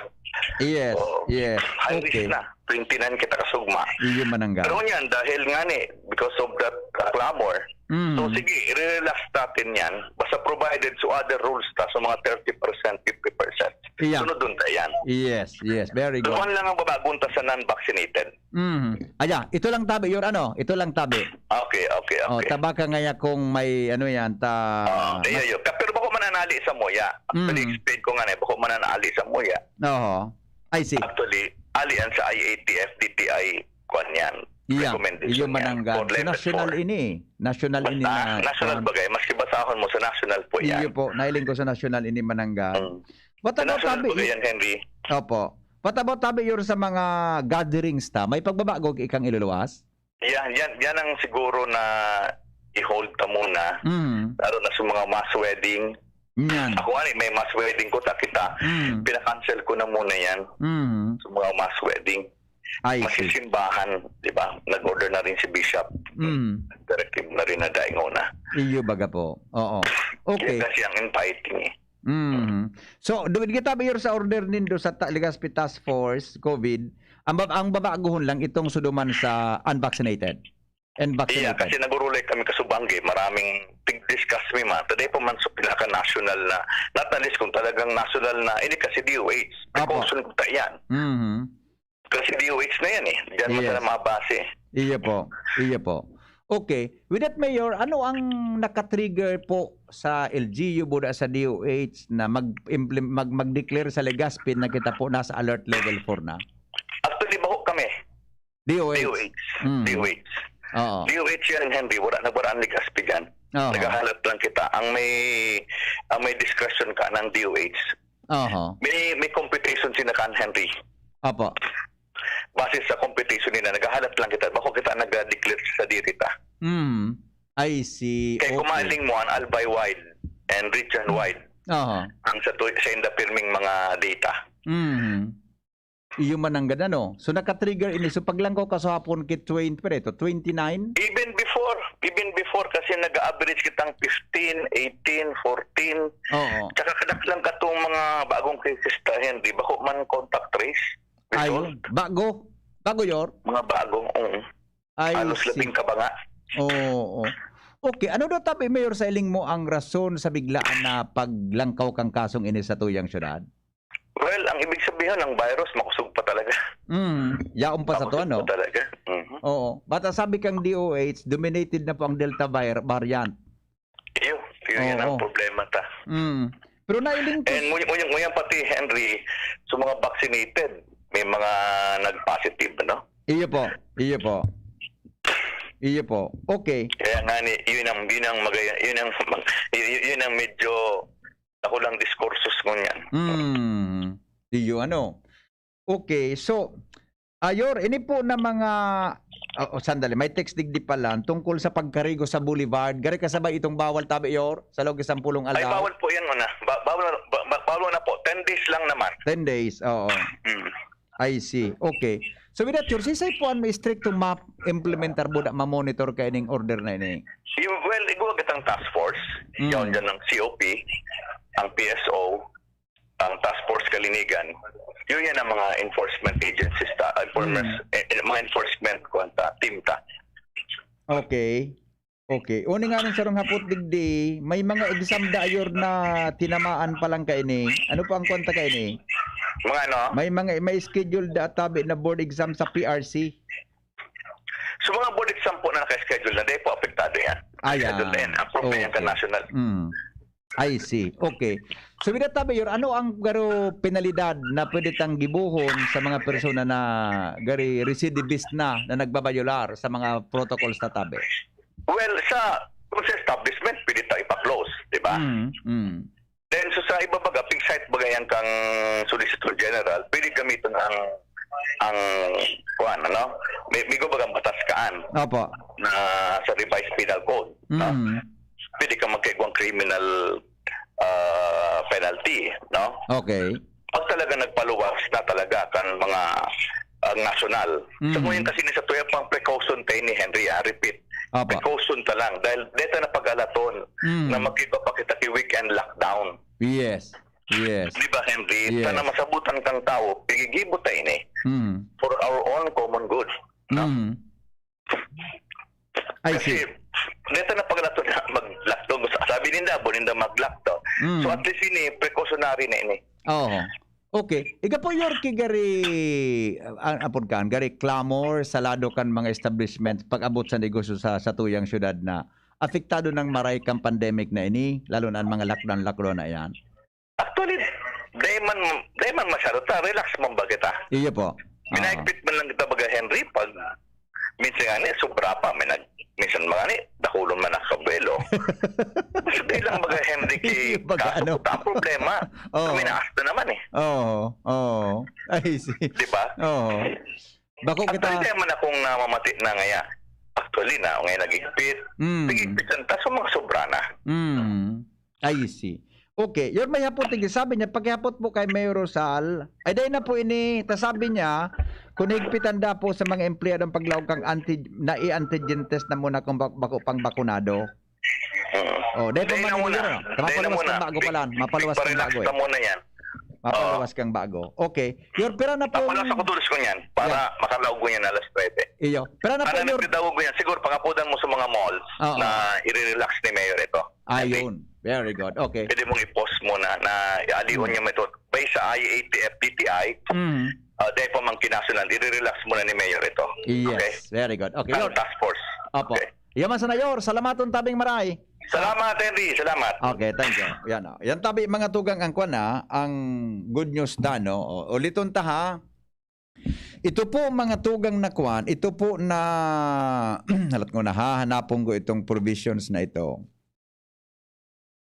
Yes, Oo. yes. High risk Okay. na. Twenty-nine kita kasugma. Iyo manangga. Pero yan, dahil nga ni, because of that, uh, clamor, Mm. so sige, i-relax natin yan. Basta provided so other rules ta, so mga thirty percent, fifty percent. Iya. Sunod dun ta yan. Yes, yes. Very good. Doon lang ang babagon ta sa non-vaccinated. Mm. Aya, ito lang tabi, your ano, ito lang tabi. Okay, okay, Oh, okay. Tabaka ngaya kung may ano yan, ta Oo, iyo, iyo. Ka-, pero bako mananali sa muya. Actually, Mm. explain ko nga na, bako mananali sa muya. Oo. I see. Actually, ali yan sa I A T F, D T I, kwan yan. Iya, Recommendation iyo yan mananggan. For Sa level national four. Ini, national ini Basta, na, national kwan. Bagay, maski basahon mo sa national po yan. Iyo po, nailing ko sa national ini mananggan. Mm. What Sa about national tabi? Bagay yan, Henry. Opo. What about tabi, your sa mga gatherings ta? May pagbabago ikang iluluwas? Yan, yan, yan ang siguro na i-hold ta muna. Mm. Lalo na sa mga mass wedding. Yan. Ako nga, eh, may mass wedding ko, ta kita. Mm. Pinakancel ko na muna yan. Mm. Sa mga mass wedding. I see. Masisimbahan, di ba? Nag-order na rin si Bishop. Mm. Directive na rin na daing una. Iyo baga po. Oo. Okay. Yan kasi ang inviting eh. Mm. So, duwid kita, Mayor, sa order nindo sa ta-, Legazpi Task Force, COVID, ang bab-, ang babaguhon lang itong suduman sa unvaccinated and Iya, vaccinated. Kasi nagurulay kami kasubangge, maraming tig-discuss mi man. Today pa man sa pinaka-national na, not unless kung talagang national na, ini kasi D O H. Apo. Precaution ta yan. Mhm. Kasi D O H na yan eh. Diyan mo Yes. sila mabase. Iyo po. Iyo po. Okay. With that, Mayor, ano ang nakatrigger po sa L G U, buda sa D O H na mag-implem-, mag-, mag-declare sa Legazpi na kita po nasa alert level four na? Actually, baho kami. D O H. D O H. Mm. D O H. Oo. D O H yan, Henry. Wala na, wala ang Legazpi dyan. Oo. Naghahalat lang kita. Ang may, ang may discretion ka ng D O H. Oho. May, may computation sila kan Henry. Apo. Base sa computation nila, naghahalat lang kita. Bako kita nag-declare sa diri ta. Mm. I see. Kaya Okay. Kumaling mo an Albay wide and region wide. Oho. Ang sa tu-, sa inda pirming mga data. Mhm. Iyo mananggad, ano? So, naka-trigger ini. So, paglangkaw ka sa hapon kay twenty, pero ito, twenty-nine? Even before, even before kasi nag-average kitang fifteen, eighteen, fourteen. Oo. Tsaka kadaklan ka tong mga bagong cases ta, Henry. Bako man contact trace. Result. Ayun. Bago. Bago, Yor? Mga bago, oo. I Halos see. Labing ka ba nga? Oo. Okay. Ano daw tabi, Mayor, sa iling mo ang rason sa biglaan na paglangkaw kang kasong ini sa tuyang syudad? Well, ang ibig sabihin ng virus, makusog pa talaga. Mm, yaon pa sa Makusog to, ano? pa talaga. Mhm. Oo. Bata sabi kang D O H, dominated na po ang Delta vir-, variant. Iyo, iyo yan ang Oo. problema ta. Mm. Pero nailing ko And s- ngunyan, ngunyan, ngunyan pati, Henry, sa mga vaccinated, may mga nag-positive, no? Iyo po. Iyo po. Iyo po. Okay. Kaya nga ni, yun ang, yun ang magaya-, yun ang, yun, yun ang medyo ako lang diskursos ngunyan. Mm. Iyo, ano? Okay, so, Ayor, ini po na mga, oh, oh, sandali, may text digdi pala tungkol sa pagkarigo sa Boulevard. Gari kasabay itong bawal tabi, Yor, sa loob ng sampulong Ay, aldaw? Bawal po yan muna. Ba-, bawal, ba-, ba-, bawal na po. Ten days lang naman. Ten days, oo. Mm. I see. Okay. So, with that, Yor, sisay po ang may stricto ma-implementar buda, ma-monitor kaining order na ini? Yung, well, iguwag itang task force. Mm. Yaon dyan ng C O P. ang P S O, ang Task Force Kalinigan, yun yan ang mga enforcement agencies ta, informers, Mm. eh, eh, mga enforcement kuwan ta, team ta. Okay. Okay. Uni nga ning sarong hapot digdi, may mga exam da ayor na tinamaan pa lang kaini. Ano pa ang kwanta kaini? Mga ano? May mga may schedule da tabi na board exam sa P R C. So mga board exam po na naka-schedule na, di po apektado yan. Ayan. Schedule na yan. Approve na yan sa Okay. national. Mm. I see. Okay. So, with that, tabi, Yor, ano ang garo penalidad na pwede tang gibuhon sa mga persona na gari recidivist na, na nagbabayolar sa mga protocols na tabi? Well, sa, kung sa establishment, pwede ta ipa-close, di ba? Mm, mm. Then, so sa iba baga, pig-cite baga yan kang Solicitor General, pwede gamiton ang, ang, kuwan, ano? May, may bagang batas kaan Opo. na sa Revised Penal Code. No? Mm. Pwede ka magkaigwang criminal ah, penalty, no? Okay. Pag talaga nagpaluwas na talaga kan mga ang nasyonal. Mm. Sa ngayon kasi ni sa tuya pang precaution tayo ni Henry, ah, repeat. Opo. Precaution ta lang. Dahil deta na pag-alaton Mm. na magkiba pa kita ki weekend lockdown. Yes. Yes. Di ba, Henry? Yes. Sana masabutan kang tao, pigigibo tayo ni Mm. for our own common good. No? Mm. I Kasi, see. deta na pag-alaton na mag-lockdown. Sabi ninda, abo ninda mag-lockdown. Mm. So at least ini, precautionary na ini. Oo. Okay. Iga po, Yorkie, gari, ah, apod kan, gari clamor sa lado kan mga establishment pag-abot sa negosyo sa, sa tuyang syudad na apektado ng maray kan pandemic na ini, lalo na ang mga lockdown-lockdown na yan. Actually, dahil man, dahil man masyado ta, relax man ba kita? Iyo po. Ah. Minahigpit man lang kita baga, Henry, pag minsan nga ni, sobra pa, may nag, minsan mga ni, dakulon man ang kabuelo. Basta dahil lang baga, Henry, ki, Iyo, baga kaso ano? Puta ang problema. Oo. Minaas na naman eh. Oo. Oo. I see. Di ba? Oo. Bako Actually, kita. dahil man akong namamati na ngaya. Actually, na ngayon naghigpit. Mm. Naghigpit ang taas, so mga sobra na. Mm. I see. Okay. Yun, may hapot tigil. Sabi niya, pakihapot po kay Mayor Rosal. Ay, dahil na po ini. Ta sabi niya, kung higpitan da po sa mga empleyado ang paglaog kang anti, na i-antigen test na muna kung bak- bako pang bakunado. Mm. Oh, dahil pa Dahil na man muna. yun, ano? Dahil na Mapaluwas muna. kang bago pa lang. Mapaluwas kang Iparelax bago ka eh. muna yan. Mapaluwas kang bago. Okay. Yun, pira na po. Tapos sa kudulos ko niyan, para makalaog ko yan alas nuebe. Iyo. Pira na po. Ano nagdadaog ko yan? Siguro, pangapudan mo sa mga malls Oo. na i-relax ni Mayor ito. Ayun. Very good. Okay. Pwede mong i-post muna na ialiwan Hmm. niya ito. Based sa I A T F D T I, Mm. uh, dahil pamangkin national, i-relax muna ni Mayor ito. Yes. Okay? Very good. Okay. Ang Yun. task force. Opo. Okay. Yaman sa Mayor. Salamat, tabing maray. Salamat, Henry. Salamat. Okay, thank you. Yan, oh. Yan tabi, mga tugang, ang kwan, ah, ang good news da, no? O, uliton ta, ha? Ito po, mga tugang na kwan, ito po na, halat ko na, hahanapon ko itong provisions na ito.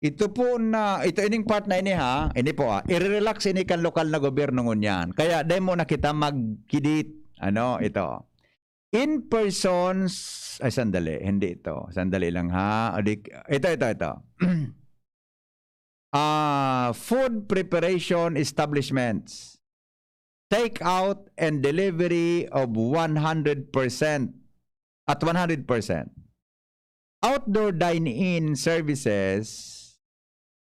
Ito po na, ito ining part na ini, ha, ini po, ah, i-relax ini kan lokal na gobyerno ngunyan. Kaya dahil mo na kita magkidit, ano, ito. In persons, ay sandali, hindi ito. Sandali lang ha. O di, ito, ito, ito. Ah, food preparation establishments. Take out and delivery of one hundred percent, at one hundred percent. Outdoor dine-in services,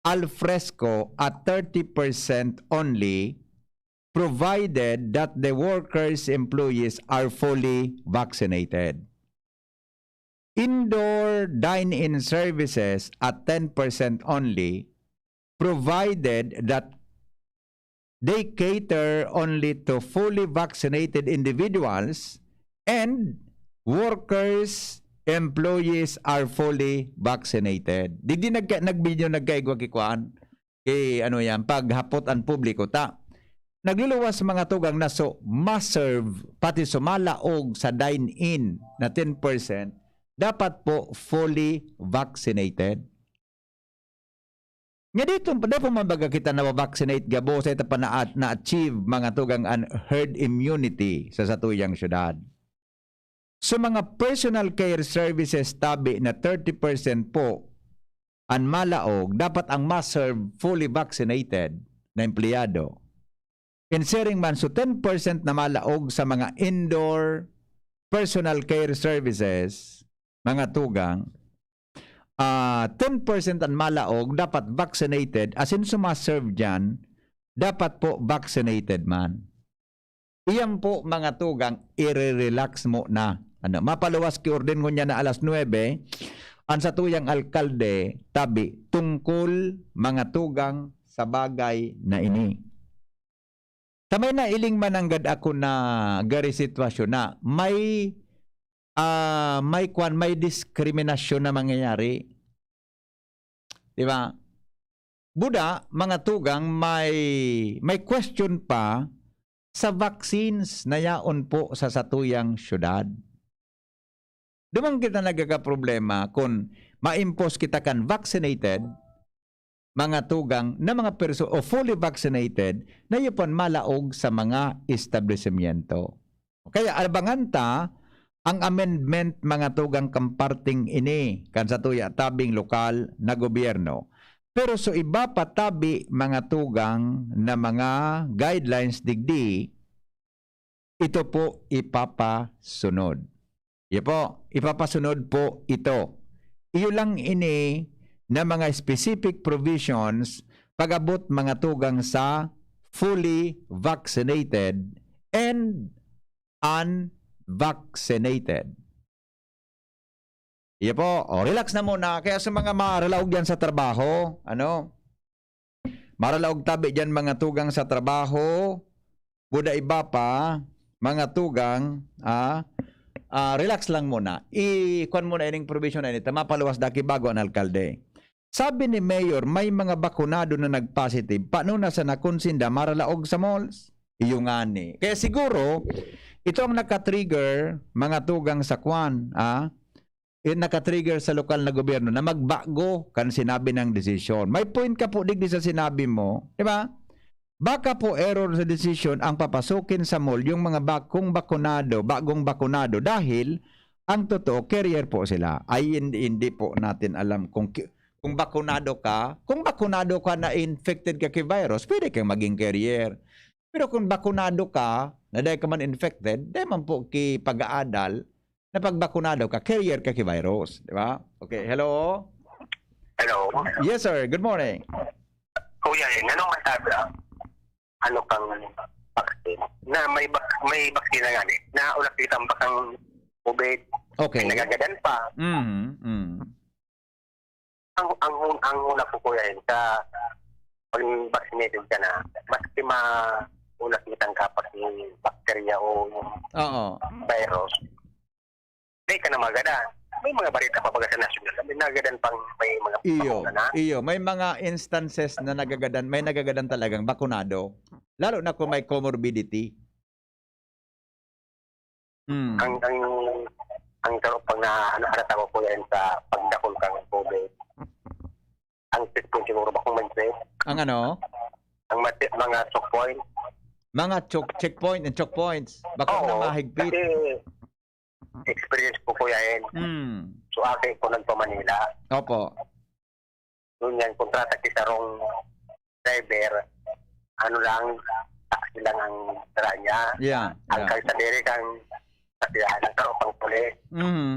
al fresco at thirty percent only, provided that the workers, employees are fully vaccinated. Indoor dine-in services at ten percent only, provided that they cater only to fully vaccinated individuals and workers, employees are fully vaccinated. Digdi nagka, nagbilyon, nagkaigwa ki kwan, ki ano yan, paghapot ang publiko ta. Nagluluwas mga tugang na so ma-serve pati sumalaog sa dine-in na ten percent, dapat po fully vaccinated. Nga dito, dahil po mambaga kita na-vaccinate gabo, sa ito pa na, na-achieve mga tugang an herd immunity sa satuyang syudad. So mga personal care services tabi na thirty percent po an malaog, dapat ang ma-serve fully vaccinated na empleyado. In sharing man, so ten percent na malaog sa mga indoor personal care services, mga tugang, ah, ten percent an malaog, dapat vaccinated, asin sumaserve diyan, dapat po vaccinated man. Iyan po, mga tugang, ire-relax mo na. Ano, mapaluwas ki orden ngunyan na alas nuebe, ang satuyang alkalde, tabi, tungkol, mga tugang, sa bagay na ini. Sa may nailing mananggad ako na gari sitwasyon na may, ah, may kwan, may diskriminasyon na mangyayari. Di ba? Buda, mga tugang, may, may question pa sa vaccines na yaon po sa satuyang syudad. Duman kita nagkakaproblema kun ma-impose kita kan vaccinated, mga tugang na mga perso-, o fully vaccinated, na iyo pang malaog sa mga establisimyento. Kaya abangan ta ang amendment, mga tugang, kan parteng ini, kan satuya tabing lokal na gobyerno. Pero sa iba pa tabi, mga tugang, na mga guidelines digdi, ito po ipapasunod. Iyo po, ipapasunod po ito. Iyo lang ini na mga specific provisions pag-abot, mga tugang, sa fully vaccinated and unvaccinated. Iyo po, o, relax na muna. Kaya sa mga maralaog yan sa trabaho, ano? Maralaog tabi dyan, mga tugang, sa trabaho, buda iba pa, mga tugang, ah, ah, relax lang muna. I-, kwan muna ining provision na ini, ta mapaluwas daki bago ang alkalde. Sabi ni Mayor, may mga bakunado na nag-positive. Paano na sana kun sinda maralaog sa malls? Iyo ngani. Kaya siguro, ito ang nakatrigger, mga tugang, sa kwan, ah, eh, nakatrigger sa lokal na gobyerno na magbago kan sinabi ng desisyon. May point ka po digdi sa sinabi mo, di ba? Baka po error sa desisyon ang papasukin sa mall yung mga bakong bakunado, bagong bakunado, dahil ang totoo, carrier po sila. Ay, hindi, hindi po natin alam kung ki-, kung bakunado ka, kung bakunado ka na infected ka ki virus, pwede kang maging carrier. Pero kung bakunado ka, na dai ka man infected, dai man po ki pag-aadal na pag bakunado ka, carrier ka ki virus, di ba? Okay, hello? Hello? Yes, sir. Good morning. Kuya, eh, anong masabi ang ano kang vaccine? Na may bak-, may vaccine na nga, eh. Na ulat kitang bakang COVID. Okay. Ay, nagagadan pa. Mm, mm. Ang, ang, ang una po, Kuya, eh, sa pag vaccinated ka na, maski ma-, ulat kitang kapas ng bakterya o Oo. virus, di ka na magadan. May mga barita pa baga sa national, may nagadan pang may mga Iyo, bakuna na. iyo. May mga instances na nagagadan, may nagagadan talagang bakunado. Lalo na kung may comorbidity. Hmm. Ang, ang, ang saro pang na, ano, halata ko, Kuya, yan sa pagdakul kang COVID. Ang checkpoint siguro ba kung mindset? Ang ano? Ang mati-, mga choke point. Mga choke, checkpoint and choke points. Baka Oo, na mahigpit. Kasi experience ko, Kuya, yan. Hmm. So, ate ko nagpa-Manila. Opo. Ngunyan, kontrata ki sarong driver, ano lang, taxi lang ang dara niya. Yeah, Ang yeah. kang sadiri kang sasakyan, ang sarong pang pulis. Mhm.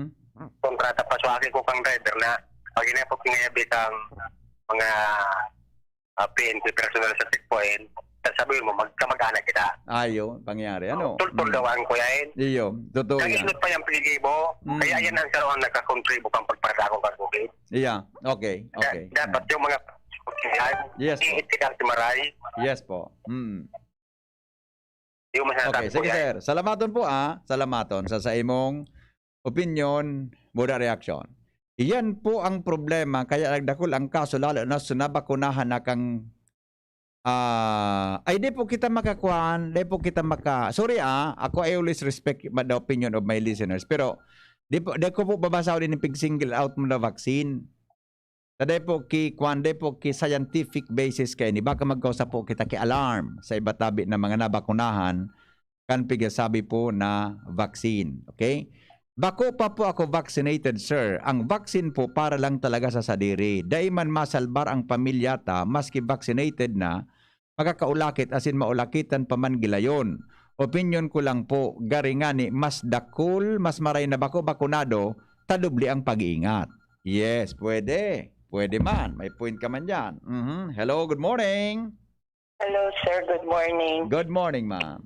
Kontrata pa, so, aki ko kang driver na, pag inapot ngayabi kang mga, ah, P N P personnel sa checkpoint, sasabihin mo, magkamag-anak kita. Ayo, pangyari. Ano? Tultol Mm. daw ang kuyain. Iyo, totoo yan. Kainot pa yung piligibo, Mm. kaya yan ang sarong nagkakontribo kang pagparadakong kang COVID. Yeah, okay, Da-, okay. dapat Mm. yung mga Yes, po. iitikang si Maray. Yes, po. Mm. Yung masasabi Okay, ko sige, yan. sir. Salamaton po, ah. Salamaton sa, sa imong opinyon, buda reaksyon. Iyan po ang problema, kaya nagdakul ang kaso, lalo na sa nabakunahan na kang, ah, ay, di po kita makakuan, di po kita maka-, sorry, ah, ako, I always respect the opinion of my listeners, pero di po, di ko po babasahon din pig-single out mo na vaccine. Sa dai po ki, kwan, dai po ki scientific basis kaini, baka magkausa po kita ki alarm sa iba tabi na mga nabakunahan kan pigasabi po na vaccine. Okay? Bako pa po ako vaccinated, sir. Ang vaccine po para lang talaga sa sadiri. Dai man masalbar ang pamilya ta, maski vaccinated na, makakaulakit asin maulakitan pa man gilayon. Opinyon ko lang po, gari ngani mas dakul, mas maray na bako bakunado, ta doble ang pag-iingat. Yes, pwede. Pwede man. May point ka man diyan. Mhm. Hello, good morning. Hello, sir. Good morning. Good morning, ma'am.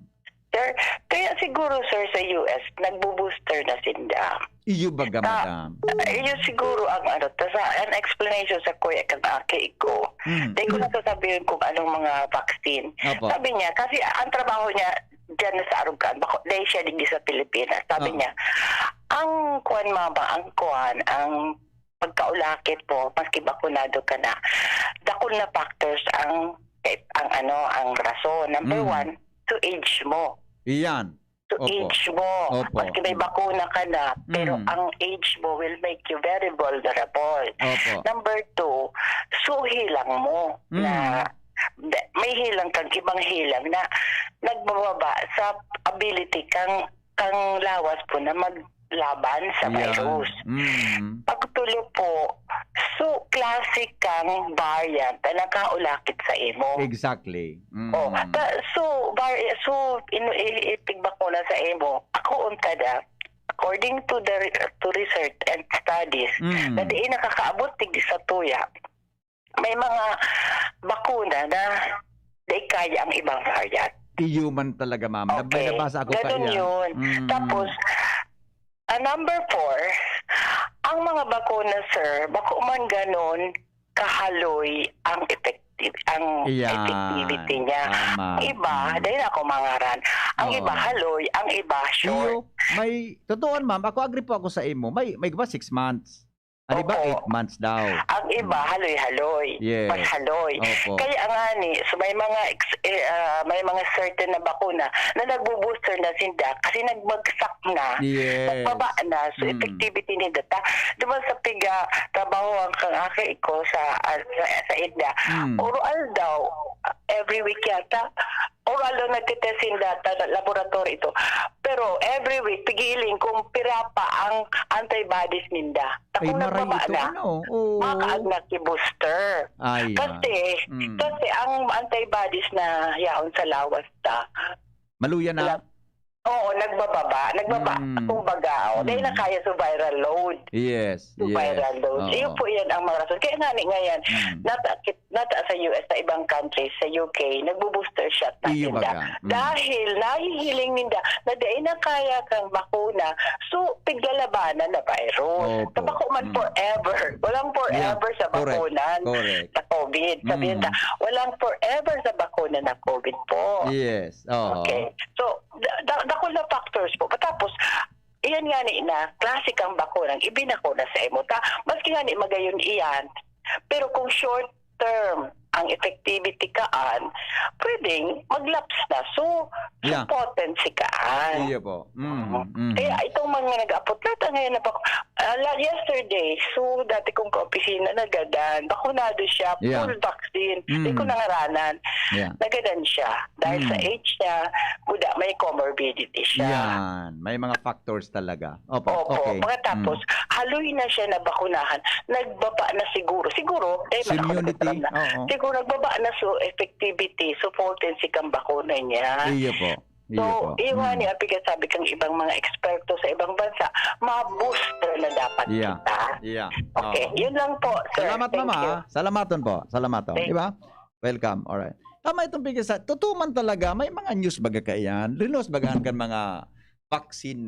Sir, kaya siguro, sir, sa U S, nagbo-booster na sinda. Iyo baga, Ta-, madam? Iyo siguro ang ano, ta sa, an explanation sa kuya kang aki ko. Mm. Di ko na sasabihin kung anong mga vaccine. Opo. Sabi niya, kasi ang trabaho niya, diyan na sa Arugan, bako, dahil siya digdi sa Pilipinas. Sabi Oo. niya, ang kuwan, mama, ang kuwan, ang pagkaulakit mo, maski bakunado ka na, dakul na factors ang, ang ano, ang rason. Number Mm. one, to age mo. Iyan. To Opo. age mo. Opo. Maski may bakuna ka na, pero Mm. ang age mo will make you very vulnerable. Opo. Number two, suhi lang mo Mm. na da-, may hilang kang ibang hilang na nagbababa sa ability kang, kang lawas po na maglaban sa Yan. virus. Mm. Pagtulo po, so, klase kang variant na nakaulakit sa imo. Exactly. Mm. Oh, ta-, so, var-, so, ino-, i-, ipigbakuna sa imo, ako unta da, according to the re-, to research and studies, Mm. na di nakakaabot digdi sa tuya, may mga bakuna na di kaya ang ibang variant. Iyo man talaga, ma'am. Nab-, may Okay. nabasa ako Ganun kaya. yun. Mm. Tapos, ah, number four, ang mga bakuna, sir, bako man ganun kahaloy ang effective, ang Iyan. effectivity niya. Tama. Ang iba, Mm. dahil ako mangaran, ang Oo. iba haloy, ang iba short. Iyo, may, totoo, ma'am, ako agree po ako sa imo. May, may iba six months. Ano ba, Opo. eight months daw. Ang iba, Hmm. haloy-haloy. Yes. Mas haloy. Opo. Kaya nga ni, so may mga ex-, eh, ah, may mga certain na bakuna na nagbo-booster na sinda kasi nagbagsak na, Yes. nagbaba na, so Hmm. effectivity ninda ta. Di ba sa piga, trabaho ang kang aki ko sa, ah, sa, sa India. Hmm. Oro aldaw, every week yata, oro aldaw nagtitest sinda ta, laboratory ito. Pero every week, pigiling kung pira pa ang antibodies ninda. Ay, Kung maray nagbaba ito, na, ano? Oo. makaagnak yung booster. Ay, ah. Kasi, Mm. kasi ang antibodies na yaon sa lawas ta, Maluya na? la-, oo, nagbababa. Nagbaba, Mm. kumbaga, oh, dahil Mm. na kaya sa viral load. Yes, Sa yes. viral load. Oo. Iyo po yan ang mga rason. Kaya nga ni ngayon, Mm. nata-, nata sa U S, sa ibang countries, sa U K, nagbo-booster shot na Iyo sinda. baga. Mm. Dahil nahihiling ninda na dai na kaya kang bakuna, so, piglalabanan na virus. Opo. Tabako man Mm. forever. Walang Yeah. forever sa Correct. bakunan Correct. sa COVID. Sabihin Mm. ta, walang forever sa bakuna ng COVID po. Yes. Oo. Okay. So, da-, da-, dakul na factors po. Tapos, iyan nga ni na, klase kang bakunang ibinakuna sa imo. Ta-, maski nga ni magayon iyan, pero kung short term ang effectivity kaan, pwedeng mag-lapse na. So, so Yeah. potency kaan. Iyo po. Mm, mm. Kaya itong mga nag-aapot, lahat ang ngayon na bak-, ah, la-, yesterday, so dati kong kaopisina, nagadan, bakunado siya, Yeah. full vaccine. Di ko Mm. nangaranan. Yeah. Nagadan siya. Dahil sa Mm. age niya, kuda, may comorbidity siya. Yan. May mga factors talaga. Opo, Opo. okay. Pagkatapos, Mm. haloy na siya na bakunahan, nagbaba na siguro. Siguro, dahil man ako Immunity, nagkakaroon na. oo. Siguro nagbaba na so effectivity, so potency kang bakuna niya. Iyo po. Iyo So, po. iyo nga Mm. ni ang pigkasabi kang ibang mga eksperto sa ibang bansa, ma-booster na dapat Yeah. kita. Yeah. Okay, Oo. yun lang po, sir. Salamat, Thank mama, you. ah. Salamaton po. Salamaton. Thank Di ba? Welcome. Alright. Tama itong pigkasa-, totoo man talaga, may mga news baga kaiyan. Linos baga kan mga vaccine,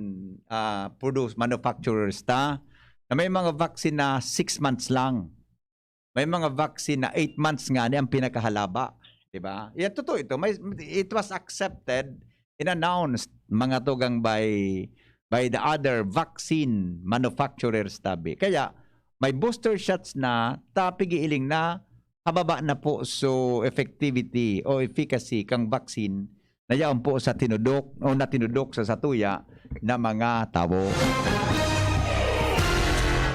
ah, produce, manufacturers ta, na may mga vaccine na six months lang. May mga vaccine na eight months nga ni ang pinakahalaba, di ba? Yan, totoo ito. May, it was accepted and announced, mga tugang, by, by the other vaccine manufacturers tabi. Kaya, may booster shots na, ta pigiiling na, hababa na po so effectivity o efficacy kang vaccine na yaon po sa tinudok o natinudok sa satuya na mga tawo.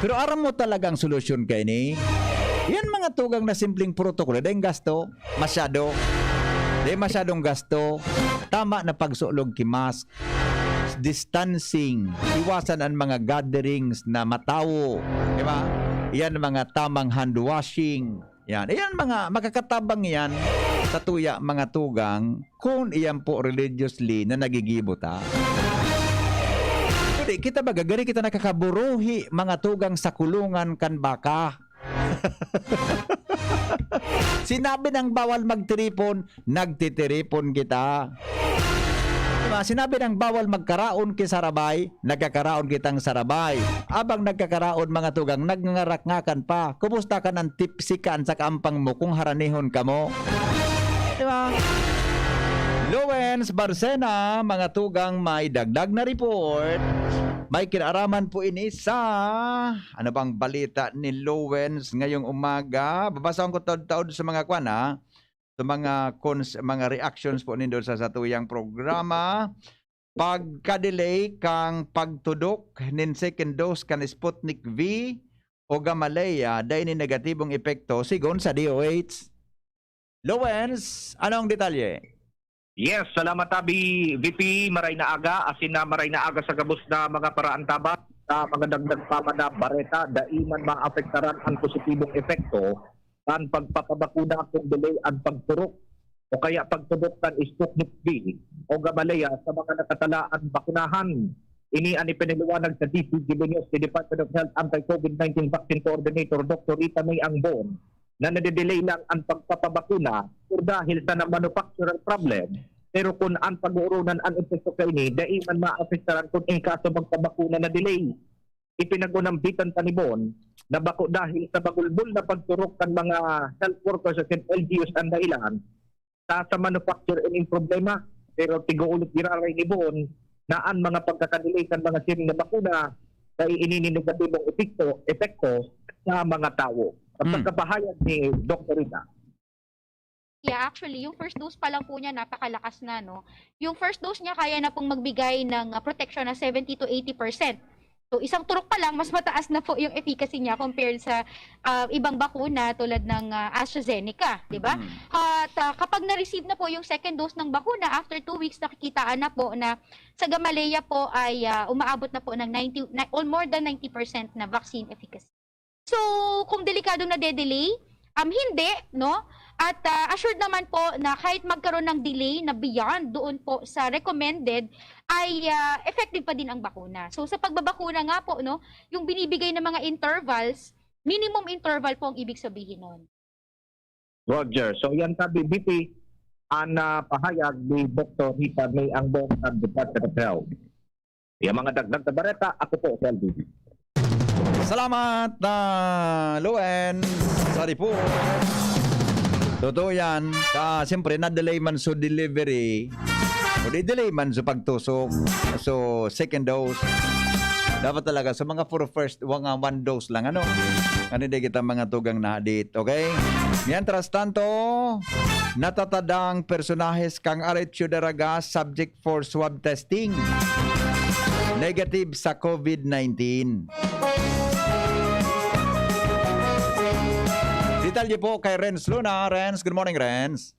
Pero aram mo talagang solusyon kaini? Yan mga tugang na simpleng protocol, dahil gasto, masyado. Dahil masyadong gasto, tama na pagsulog ki mask, distancing, iwasan ang mga gatherings na matawo, di ba? Yan mga tamang hand washing. Yan. Yan mga makakatabang yan sa tuya, mga tugang, kung iyan po religiously na nagigibo ta. Kung Di kita baga, gari kita nakakaburuhi, mga tugang, sa kulungan kan baka. Sinabi nang bawal magtiripon, nagtitiripon kita. Diba? Sinabi nang bawal magkaraon ki sarabay, nagkakaraon kitang sarabay. Abang nagkakaraon, mga tugang, nagngangarakngakan pa. Kumusta ka nang tipsy ka an sakampang mo kung haranihon kamo? Diba? Lowens Barcena, mga tugang, may dagdag na report. May kinaraman po ini sa, ano bang balita ni Lowens ngayong umaga? Babasahon ko taod-taod sa mga kwan, ha? Sa mga cons-, mga reactions po nindo sa satuyang programa. Pagka-delay kang pagtudok nin second dose kan Sputnik V o Gamaleya, dai nin negatibong epekto, sigon sa D O H. Lowens, anong detalye? Yes, salamat, Abi. V P, maray na aga, asin na maray na aga sa gabos na mga paraantabas. Sa mga dagdag pa man na bareta, dai man maapektaran an positibong epekto kan pagpapabakuna kung delay an pagturok o kaya pagtudok kan Sputnik V o Gamaleya sa mga nakatalaan bakunahan. Ini an ipinaliwanag sa D C G B News ni Department of Health Anti-COVID nineteen Vaccine Coordinator Doctor Rita May Angbon na nade-delay lang an pagpapabakuna or dahil sa na-manufacturer problem. Pero kun an pag-ooronan an epekto kaini, dai man maapektaran kun in kaso magpabakuna na delay. Ipinag-unambitan pa ni Bon na bako dahil sa magulbol na pagturok kan mga health workers asin L G Us an dahilan, ta sa manufacture ining problema. Pero tig-uulit giraray ni Bon na an mga pagkakadilay kan mga siring na bakuna dai ini nin negatibong epekto, epekto sa mga tawo. Sa Hmm. pagkapahayag ni Doktor Rita. Yeah, actually, yung first dose pa lang po niya, napakalakas na, no? Yung first dose niya, kaya na pong magbigay ng, ah, protection na seventy to eighty percent. So, isang turok pa lang, mas mataas na po yung efficacy niya compared sa, ah, ibang bakuna tulad ng, ah, AstraZeneca, di ba? Mm. At, ah, kapag na-receive na po yung second dose ng bakuna, after two weeks, nakikitaan na po na sa Gamaleya po ay, ah, umaabot na po ng ninety, na, or more than ninety percent na vaccine efficacy. So, kung delikadong nade-delay, um, hindi, no? At, ah, assured naman po na kahit magkaroon ng delay na beyond doon po sa recommended, ay, ah, effective pa din ang bakuna. So, sa pagbabakuna nga po, no, yung binibigay ng mga intervals, minimum interval po ang ibig sabihin nun. Roger. So, yan sabi, V P, an, ah, pahayag ni Doktor Rita May Angbong sa Department of Health. Yung mga dagdag na bareta, ako po, Kelvin. Salamat, ah, Luen, sa report. Totoo yan. Ka, siyempre, na-delay man so delivery. O di-delay man so pagtusok. So, second dose. Dapat talaga, sa mga for first, mga one dose lang, ano? Ano di kita mga tugang na hadit, okay? Mientras tanto, natatadang personahes kang Arechio Daraga subject for swab testing. Negative sa COVID nineteen. Detalye po kay Renz Luna. Renz, good morning, Renz.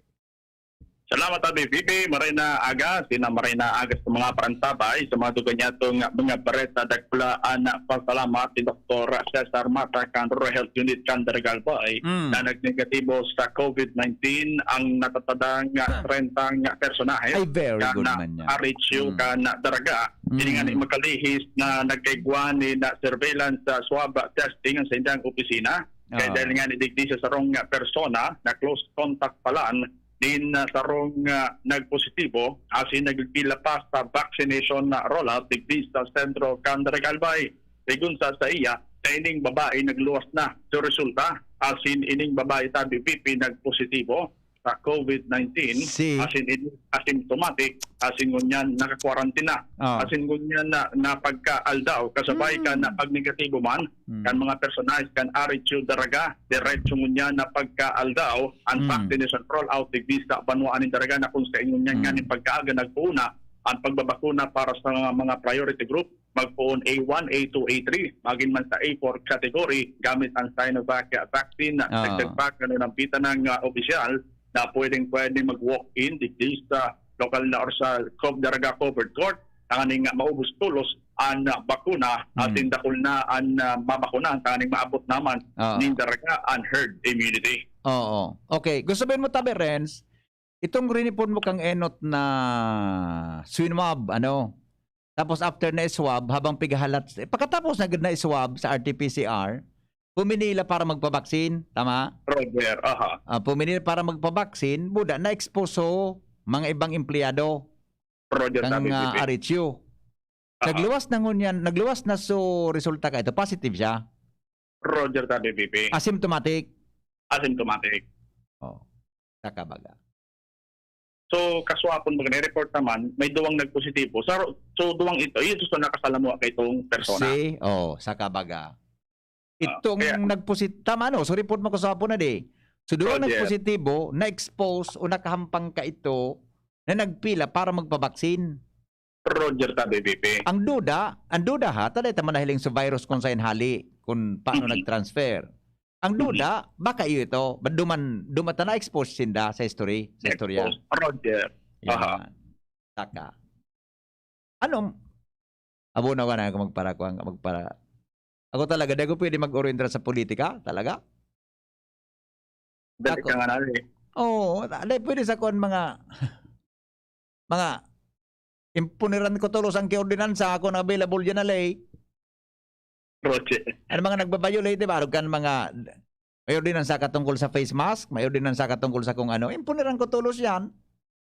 Salamat, Abi Bibi. Maray na aga, sina maray na aga sa mga parantabay, sa mga duganyato nga mga bareta, dakula an pasalamat ni Doktor Cesar Mata kan Rural Health Unit kan Daraga Albay Mm. na nagnegatibo sa COVID nineteen ang natatadang Ah. trenta nga personahe Ay, very kan good man yan. R H U Mm. kan Daraga. Ini nga Mm. ni makalihis na nagkaigwa ni na surveillance sa swab testing ang sa indang opisina. Kaya Ah. dahil nga ni digdi sa sarong nga persona na close contact palan nin, ah, sarong, ah, nagpositibo asin nagpila pa sa vaccination na rollout digdi sa Sentro kan Daraga Albay. Sigon sa saiya, sa ining babae nagluwas na sa resulta asin ining babae tabi pipi nagpositibo sa COVID nineteen, Si asin ini asymptomatic, asin ngunyan nakakwarantina, Ah. asin ngunyan na, na pagkaaldaw, kasabay ka Hmm. na pag negatibo man, Hmm. kan mga personahe kan R H U Daraga, diretso ngunyan na pagkaaldaw, ang Hmm. vaccination rollout digdi sa banwaan nin Daraga na kung sa inyo ngunyan Hmm. nga nin pagkaaga nagpuuna, ang pagbabakuna para sa mga, mga priority group, magpoon A one, A two, A three, magin man sa A four category, gamit ang Sinovac vaccine. Ah. Dagdag pa, kanunambitan ng, ah, opisyal na pwedeng-pwede mag-walk-in digdi sa lokal na or sa co-, Daraga Covered Court, tanganing nga maubos tolos an, ah, bakuna, Hmm. asin dakul na an, ah, mabakunahan, tanganing maabot naman Ah. nin Daraga an herd immunity. Oo. Okay. Gusto sabihin mo, tabi, Renz, itong rinipon mo kang enot na swine mob, ano? Tapos after na swab, habang pigahalat, eh, pagkatapos na gud na swab sa R T P C R, puminila para magpabaksin, tama? Roger, aha. Ah, puminila para magpabaksin, buda na-expose so mga ibang empleyado Roger, kan, sabi, ah, P P. Aritio. Aha. Nagluwas na ngunyan, nagluwas na so resulta ka ito, positive siya. Roger, sabi, P P. Asymptomatic. Asymptomatic. Oh, saka baga. So, kaswapon baga, ni-report naman, may duwang nagpositibo. Sa, so, duwang ito, yun, so, nakasalamuha ka itong persona. Si, oh, saka baga. Ah, itong kaya nagposit-, tama, no? So, report mo kaswapon na di. So, duwang Roger. Nagpositibo, na-expose o nakahampang ka ito na nagpila para magpabaksin. Roger, sabi, P P. Ang duda, ang duda ha, ta dai ta man nahiling sa virus kung saan hali, kung paano Mhm. Nag-transfer. Ang Mhm. Duda, baka iyo ito, ba duman, duman ta na-expose sinda sa history, sa istorya. Expose. Roger. Yan. Aha. Taka. Ano? Abo na ka na ako magparakuan, magpara-, ako talaga, di ako pwede mag-orientar sa politika, talaga. Dali Ako. Ka nga na, eh. Oo, ta-, dai pwede sa kuwan mga, mga impuniran ko tolos ang kiordinansa, ako na available dyan na lay. Roger. Ano mga nagbabayolate, di ba? Arog kan mga, may ordinansa ka tungkol sa face mask, may ordinansa ka tungkol sa kung ano, impuniran ko tolos yan.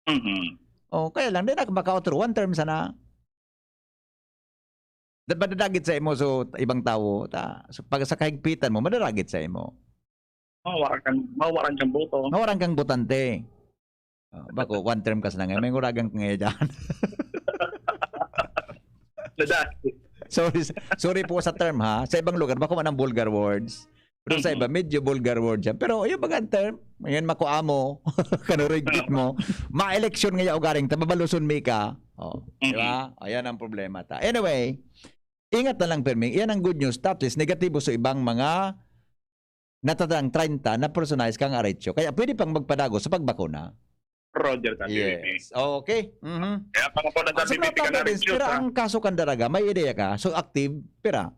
Mhm. Oh, kaya lang, di na makaotro, one term sana. Da-, madadagit sa imo, so, ibang tawo, ta, so, pag sa kahigpitan mo, madadagit sa imo. Mawaran kang, mawaran kang boto. Mawaran kang botante. Oh, bako, one term ka sana ngayon. May nguragan ka ngayon dyan. Nadagit. Sorry, sorry po sa term, ha. Sa ibang lugar, bako man ang vulgar words. Pero sa Mhm. Iba, medyo vulgar word siya. Pero yung bagang term, ngayon makuha mo, kanurigpit mo, ma-election ngaya ugaring, tababaluson mi ka. Oh, di Mhm. Ba? Ayan ang problema ta. Anyway, ingat na lang, Ferming. Iyan ang good news. At least, negatibo sa ibang mga natatang treinta na personahe kang aretso. Kaya pwede pang magpadago sa pagbakuna. Roger, Tati Yes. Bibi. Okay. Mhm. Kaya pang po na, Tati Bibi, ka na rin, Vince, pira ang kaso kan daraga? May ideya ka? So, active? Pira?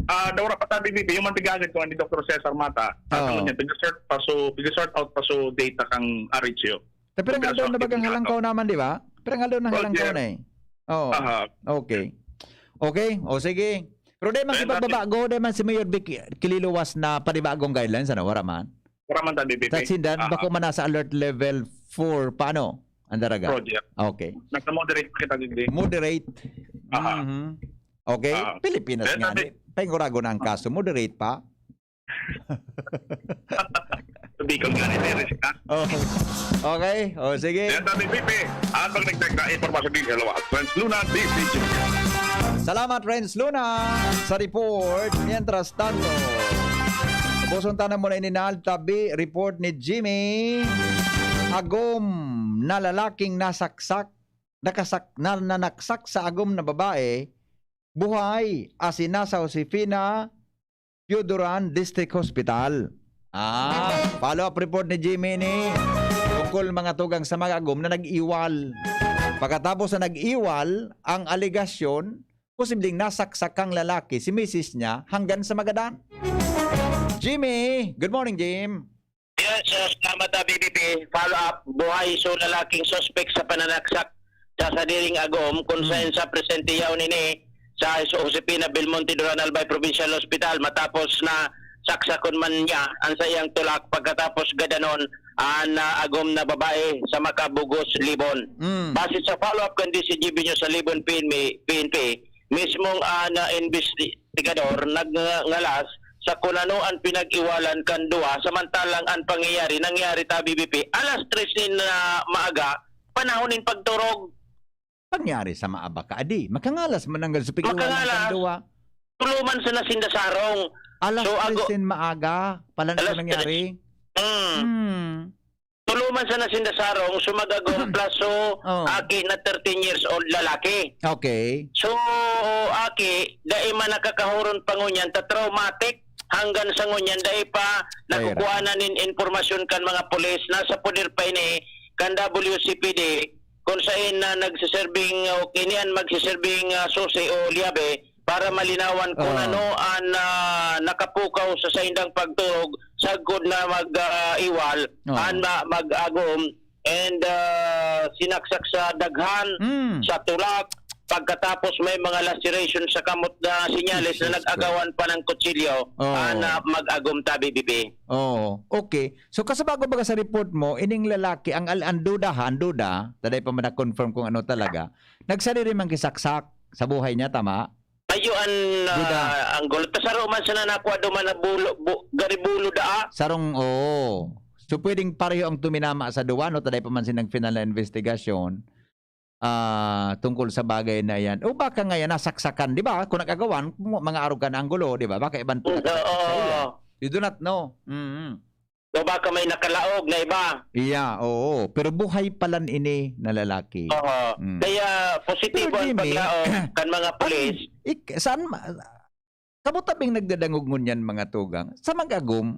Ah, daw rapat, Tati Bibi, yung mantigagan ko ni Doktor Cesar Mata, ah, Oo. Ano niya, pig-sort pa so, pig-sort out pa so data kang aretso. Tapos pirang aldaw na bagang halangkaw naman, di ba? Pirang aldaw na halangkaw na eh. Oo. Aha. Okay. Okay, o sige. Pero di man, eh, kipababago, di man si Mayor Vic kililuwas na panibagong guidelines, ano, wara man? Wara man, Tati Bibi. Sa sindan, bako man nasa alert level four pa, ano, ang daraga? Roger. Okay. Nagka-moderate pa kita, Bibi. Moderate. Aha. Mhm. Okay? Ah. Pilipinas nga, Tati, ni. Paingurago na ang kaso. Moderate pa. Bicol nga ni Teresa. Oh. Okay. O, sige. Yan, Tati Bibi. At pag nagtagda, impormasyon din, hello, at Friends Luna, D C G. Salamat, Friends Luna, sa report. Mientras tanto, ubuson ta na muna ini na tabi, report ni Jimmy. Agom na lalaking nasaksak, nakasak-, na, nanaksak sa agom na babae, buhay, asin nasa Josefina Pioduran District Hospital. Ah, follow-up report ni Jimmy ni tungkol mga tugang sa mga agom na nag-iwal. Pagkatapos na nag-iwal, ang alegasyon, posibleng nasaksak kang lalaki si misis niya hanggang sa magadan. Jimmy! Good morning, Jim! Yes, uh, salamat, uh, B B P. Follow up, buhay so lalaking suspek sa pananaksak sa sadiring agom, kung Hmm. saan sa presente yaon ini sa Josefina Belmonte Duran Albay Provincial Hospital matapos na saksakon man niya ang sayang tulak pagkatapos gadanon ang, uh, agom na babae sa Macabugos, Libon. Hmm. Base sa follow-up kan D C G B News sa Libon P N P, P N P, mismong, ah, na investigador nagngalas sa kung ano ang pinag-iwalan kan duwa, samantalang ang pangyayari nangyari ta, B B P, alas tres nin, ah, maaga, panahon nin pagturog. Pangyari sa maabaka, adi, makangalas man ang sa pag-iwalan kan duwa. Tulo man sana sinda sarong. Alas tres nin maaga, pala na nangyari? Mm. Hmm. Tulo man sana sinda sarong, so mag-agom plus so aki na thirteen years old lalaki. Okay. So, aki, dai man nakakahuron pa ngunyan, ta traumatic hanggang sa ngunyan, dai pa nakukuha na nin impormasyon kan mga pulis. Nasa poder pa ini kan W C P D, kung sain na nagsiserbing, o kini an magsiserbing, ah, susi o liyabe, para malinawan kung ano an, ah, nakapukaw sa saindang pagturog sagkod na mag, ah, iwal, an ma-, mag-agom, and, ah, sinaksak sa daghan, sa tulak, pagkatapos may mga laceration sa kamot na senyales na Jesus nag-agawan pa ng kutsilyo, Oo. ah, na mag-agom ta, B B P. Oo. Okay. So, kasabago baga sa report mo, ining lalaki, ang al-, ang duda ha, ang duda, taday pa man na-confirm kung ano talaga, nagsariri man kisaksak sa buhay niya, tama? Ayo an, ah, Duda. ang gulo. Ta saro man sana nakwa duman na bulo, bu-, garibulo daa. Sarong, oo. So, pwedeng pareho ang tuminama sa duwa, no? Taday pa man sinang final na investigasyon, ah, tungkol sa bagay na yan. O baka nga yan, nasaksakan, di ba? Kung nag-agawan, mga arog kan anggulo, di ba? Baka ibang Mm, oo. sa iya. You do not know. Mm-hmm. O baka may nakalaog na iba. Iya, oo. Pero buhay palan ini na lalaki. Oo. Mm. Kaya positibo Pero ang Jimmy, paglaog kan mga pulis. An, ik-, saan ma-, kamo tabing nagdadangog ngunyan, mga tugang? Sa mag-agom,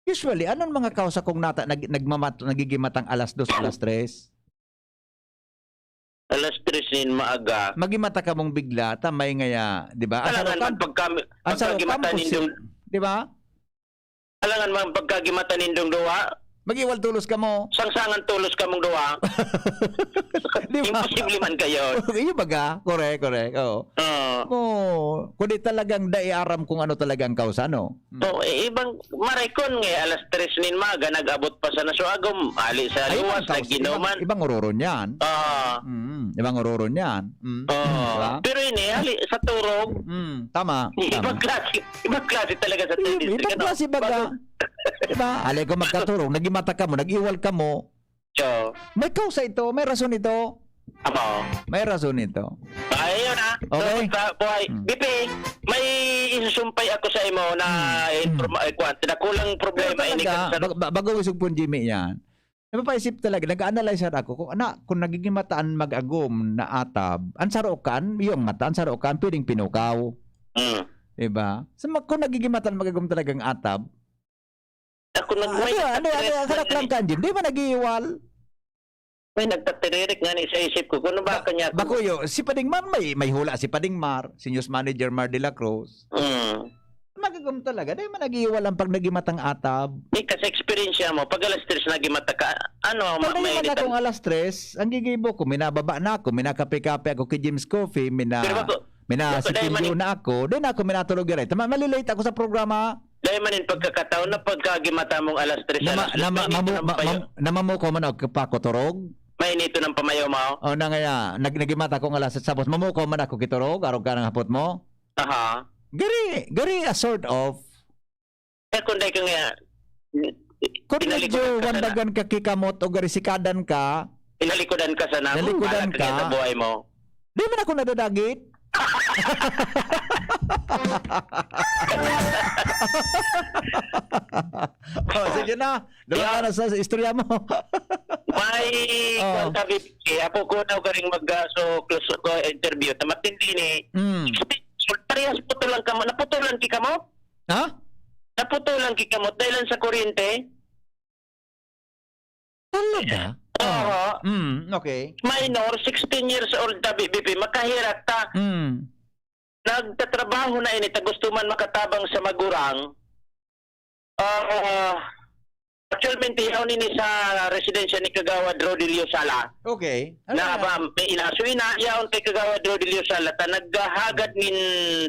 usually, anong mga kausa kung nata-, nag-, nagmamat-, nagigimatang alas dos, alas tres? Alas tres nin maaga. Magimata kamong bigla, ta may ngaya, di ba? Ang Alangan sarukan, man pagka-, ang sarukan pagkagimata pusi-, nindong di ba? Alangan man pagkagimata nindong duwa. Mag-iwal tolos kamo. Sangsangan tolos kamong duwa. Di ba? Imposible man kayo. Iyo baga? Correct, correct. Oo. Oo. Oo. Kundi talagang dai aram kung ano talagang kausa, no? Mm. Oo, eh, ibang marikon nga, alas tres nin maaga, nag-abot pa sa nasuagom, ali sa Ay, luwas, ibang kaus-, nagginuman. Ibang, ibang ororo niyan. Ah. Mm, ibang ororo niyan. Mm. Oo. Di ba? Pero ini, ali sa turog. Mm, tama, Ibang tama. klase, ibang klase talaga sa Ibang, tradition, ibang ano? klase baga. Bago Di ba? Ali ko magkaturog, nagimata kamo, nag-iwal kamo. So, May kausa ito, may rason ito. Amo. May rason ito. Ay, yun, ah. So, Okay. sa buhay. Hmm. B P, may isusumpay ako sa imo na Hmm. Hmm. informa-, eh, kwan, na kulang problema Pero ini talaga, kan sa bag-, ba-, bago isog po, Jimmy, yan. Napapaisip talaga, nag-a-analyze ako kung, ana, kung nagiging mataan mag-agom na atab, ang sarokan, yung mata, ang sarokan, pwedeng pinukaw. Hmm. Diba? So, mag-, kung nagiging mataan mag-agom talagang atab, Ako nag-, Ah, may ano, ano, ano, ano, nagtatatrip ano, man Clang eh. Kanjim? Di ba nag-iiwal? May nagtatiririk nga ni sa isip ko. Kung ano ba Ba-, kanya ako? Bakuyo, si Pading Mar, may, may hula si Pading Mar, si News Manager Mar de la Cruz. Mm. Magagom talaga. Di man nag-iiwal ang pag nagimatang atab. Eh, kasi eksperyensya mo, pag alas tres nagimata ka, ano, Pag ma-, may nagimat akong nagtang- alas tres, ang gigibo ko, minababa na ako, minakape-kape ako kay Jim's Coffee, mina-, Pero bago, mina-, bago, dahil sitilyo mani- na ako, di na ako minatulog, Ray. Tama, malilate ako sa programa. Dai man in pagkakataon na pagkagimata mong alas tres, Nama-, alas dos, nama-, may mamu-, nito ng ma-, payo. mam-, namamukaw man ako pa ako turog? May nito ng pamayo mo? O, na ngaya, nag-, nagimata ko nga alas tres, tapos mamukaw man ako kiturog, arog ka ng hapot mo? Aha. Gari, gari a sort of Kaya kung dai ka nga, Kung tinalikudan medyo ka sana. wandagan ka kikamot o gari sikadan ka, Tinalikudan ka sana, hmm, Nalikudan bahala ka ka. nga sa buhay mo. Di man ako nadadagit. Oh, sige na. Duman Yeah. ka na sa istorya mo. May Oh. kwan sabi, eh, apo ko daw garing mag, ah, so, close ko interview. Na matindi ni, Mm. parehas putulan ka mo. Naputulan ki ka mo? Ha? Naputulan ki ka mo dahil lang sa kuryente? Talaga? Oo. Ah, mm, okay. Minor, sixteen years old, tabi, B P, makahirak ta. Mm. Nagtatrabaho na ini, ta gusto man makatabang sa magurang. Ah, actualmente, yaon ini sa residensya ni Kagawad Rodilio Sala. Okay. Ano Na yan? ba, may inaso ina, yaon kay Kagawad Rodilio Sala, ta naghahagad nin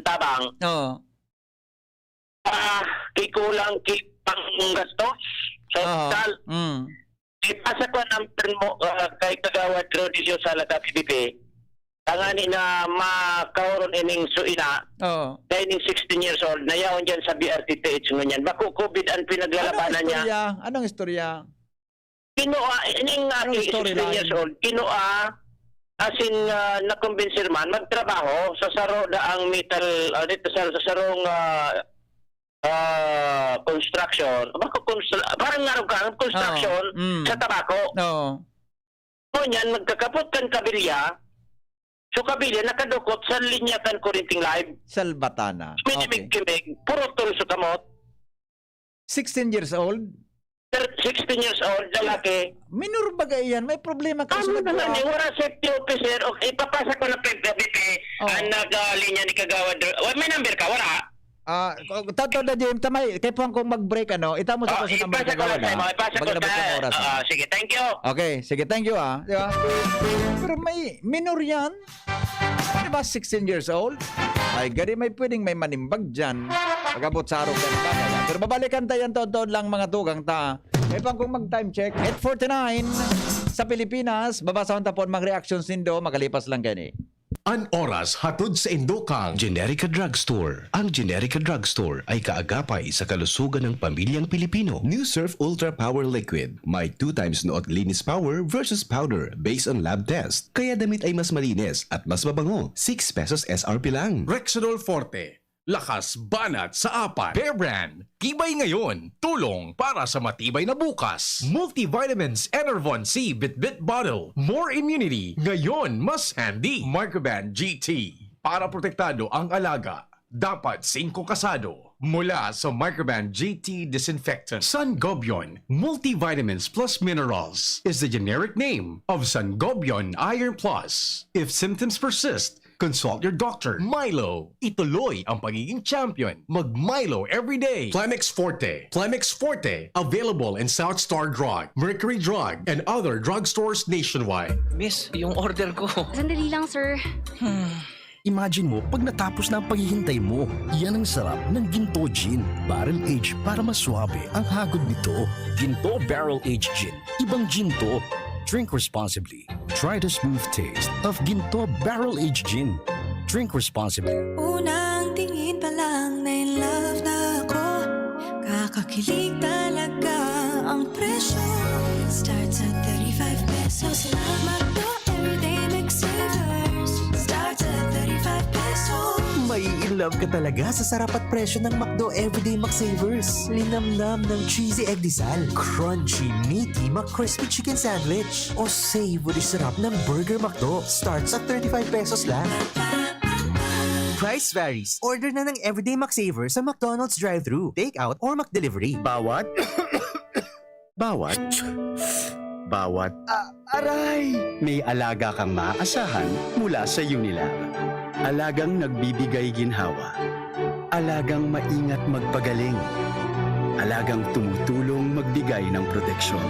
tabang. Oo. Ah, kay kulang ki panggastos sa Oo. ospital. Mm. Ipasa ko ang number mo, ah, kay Kagawad Rodilio Sala, tabi, B P. Tangani na makaoron ining suina, Oo. na ining sixteen years old, na yaon dyan sa B R T T H ngunyan. Bako COVID ang pinaglalabanan Anong niya. istorya? Anong istorya? Kinua, ining, ah, Anong sixteen storyline? years old, kinua, as in, ah, nakumbinsi man, magtrabaho sa saro na ang metal, ah, dito sa, sa sarong, ah, ah, construction. Bako, constru-, parang nga ka, construction Oo. Mm. sa tabako. Oo. Ngunyan, nagkakapot kan kabilya, so kabilya, nakadukot sa linya kan kurinting live. Salbatana. Okay. Minimig-kimig, puro tol sa kamot. Sixteen years old? Sir, sixteen years old, lalaki. Minor ba iyan? May problema ka sa Ano na nga nagwa- ni, wala safety officer. Okay, ipapasa ko na pag gabi, eh, Oh. ang nagalinya ni Kagawad Ro-, wa-, may number ka? Wala? Ah, ko-, tato na, Jim, tamay, kay puwang kong mag-break, ano, itamo sa Oh, ko sa number ipasa ko kagawad, lang sa'yo, ah. ipasa ko Maganda po sa pong oras, ah. Ah, sige, thank you. Okay, sige, thank you, ah. Di ba? Pero may minor yan. Di ba, sixteen years old? Ay, gari may pwedeng may manimbag dyan. Pag-abot sa araw ka na bagay. Pero babalikan tayo yan taon-taon lang, mga tugang ta. Eh, pang kung mag-time check, eight forty-nine sa Pilipinas. Babasahon ta po ang mga reactions nindo, makalipas lang kaini. An oras hatod sa indo kang Generica Drugstore. Ang Generica Drugstore ay kaagapay sa kalusugan ng pamilyang Pilipino. New Surf Ultra Power Liquid. May two times not linis power versus powder based on lab test. Kaya damit ay mas malinis at mas mabango. Six pesos S R P lang. Rexidol Forte. Lakas banat sa apat. Bear Brand. Tibay ngayon. Tulong para sa matibay na bukas. Multivitamins Enervon C Bitbit Bottle. More immunity. Ngayon, mas handy. Microban G T. Para protektado ang alaga, dapat singko kasado. Mula sa Microban G T Disinfectant. Sangobion Multivitamins Plus Minerals is the generic name of Sangobion Iron Plus. If symptoms persist, consult your doctor. Milo, ituloy ang pagiging champion. Mag Milo every day. Plemex Forte. Plemex Forte, available in South Star Drug, Mercury Drug, and other drugstores nationwide. Miss, yung order ko. Sandali lang, sir. Imagine mo, pag natapos na ang paghihintay mo, yan ang sarap ng Ginto Gin. Barrel Age para mas suabe ang hagod nito. Ginto Barrel Age Gin. Ibang Ginto. Drink responsibly. Try the smooth taste of Ginto Barrel Age Gin. Drink responsibly. Unang tingin pa lang na in love na ako. Kakakilig talaga ang presyo. Starts at thirty-five pesos lang. McDo Everyday McSavers. Starts at thirty-five pesos. Mai-in love ka talaga sa sarap at presyo ng McDo Everyday McSavers. Linamnam ng cheesy egg disal, crunchy, meaty, McCrispy chicken sandwich, o savory sarap ng Burger McDo. Starts at thirty-five pesos lang. Price varies. Order na ng Everyday McSaver sa McDonald's drive-thru, take-out, or McDelivery. Bawat, bawat, bawat, ah, aray! May alaga kang maaasahan mula sa Unilab. Alagang nagbibigay ginhawa. Alagang maingat magpagaling. Alagang tumutulong magbigay ng proteksyon.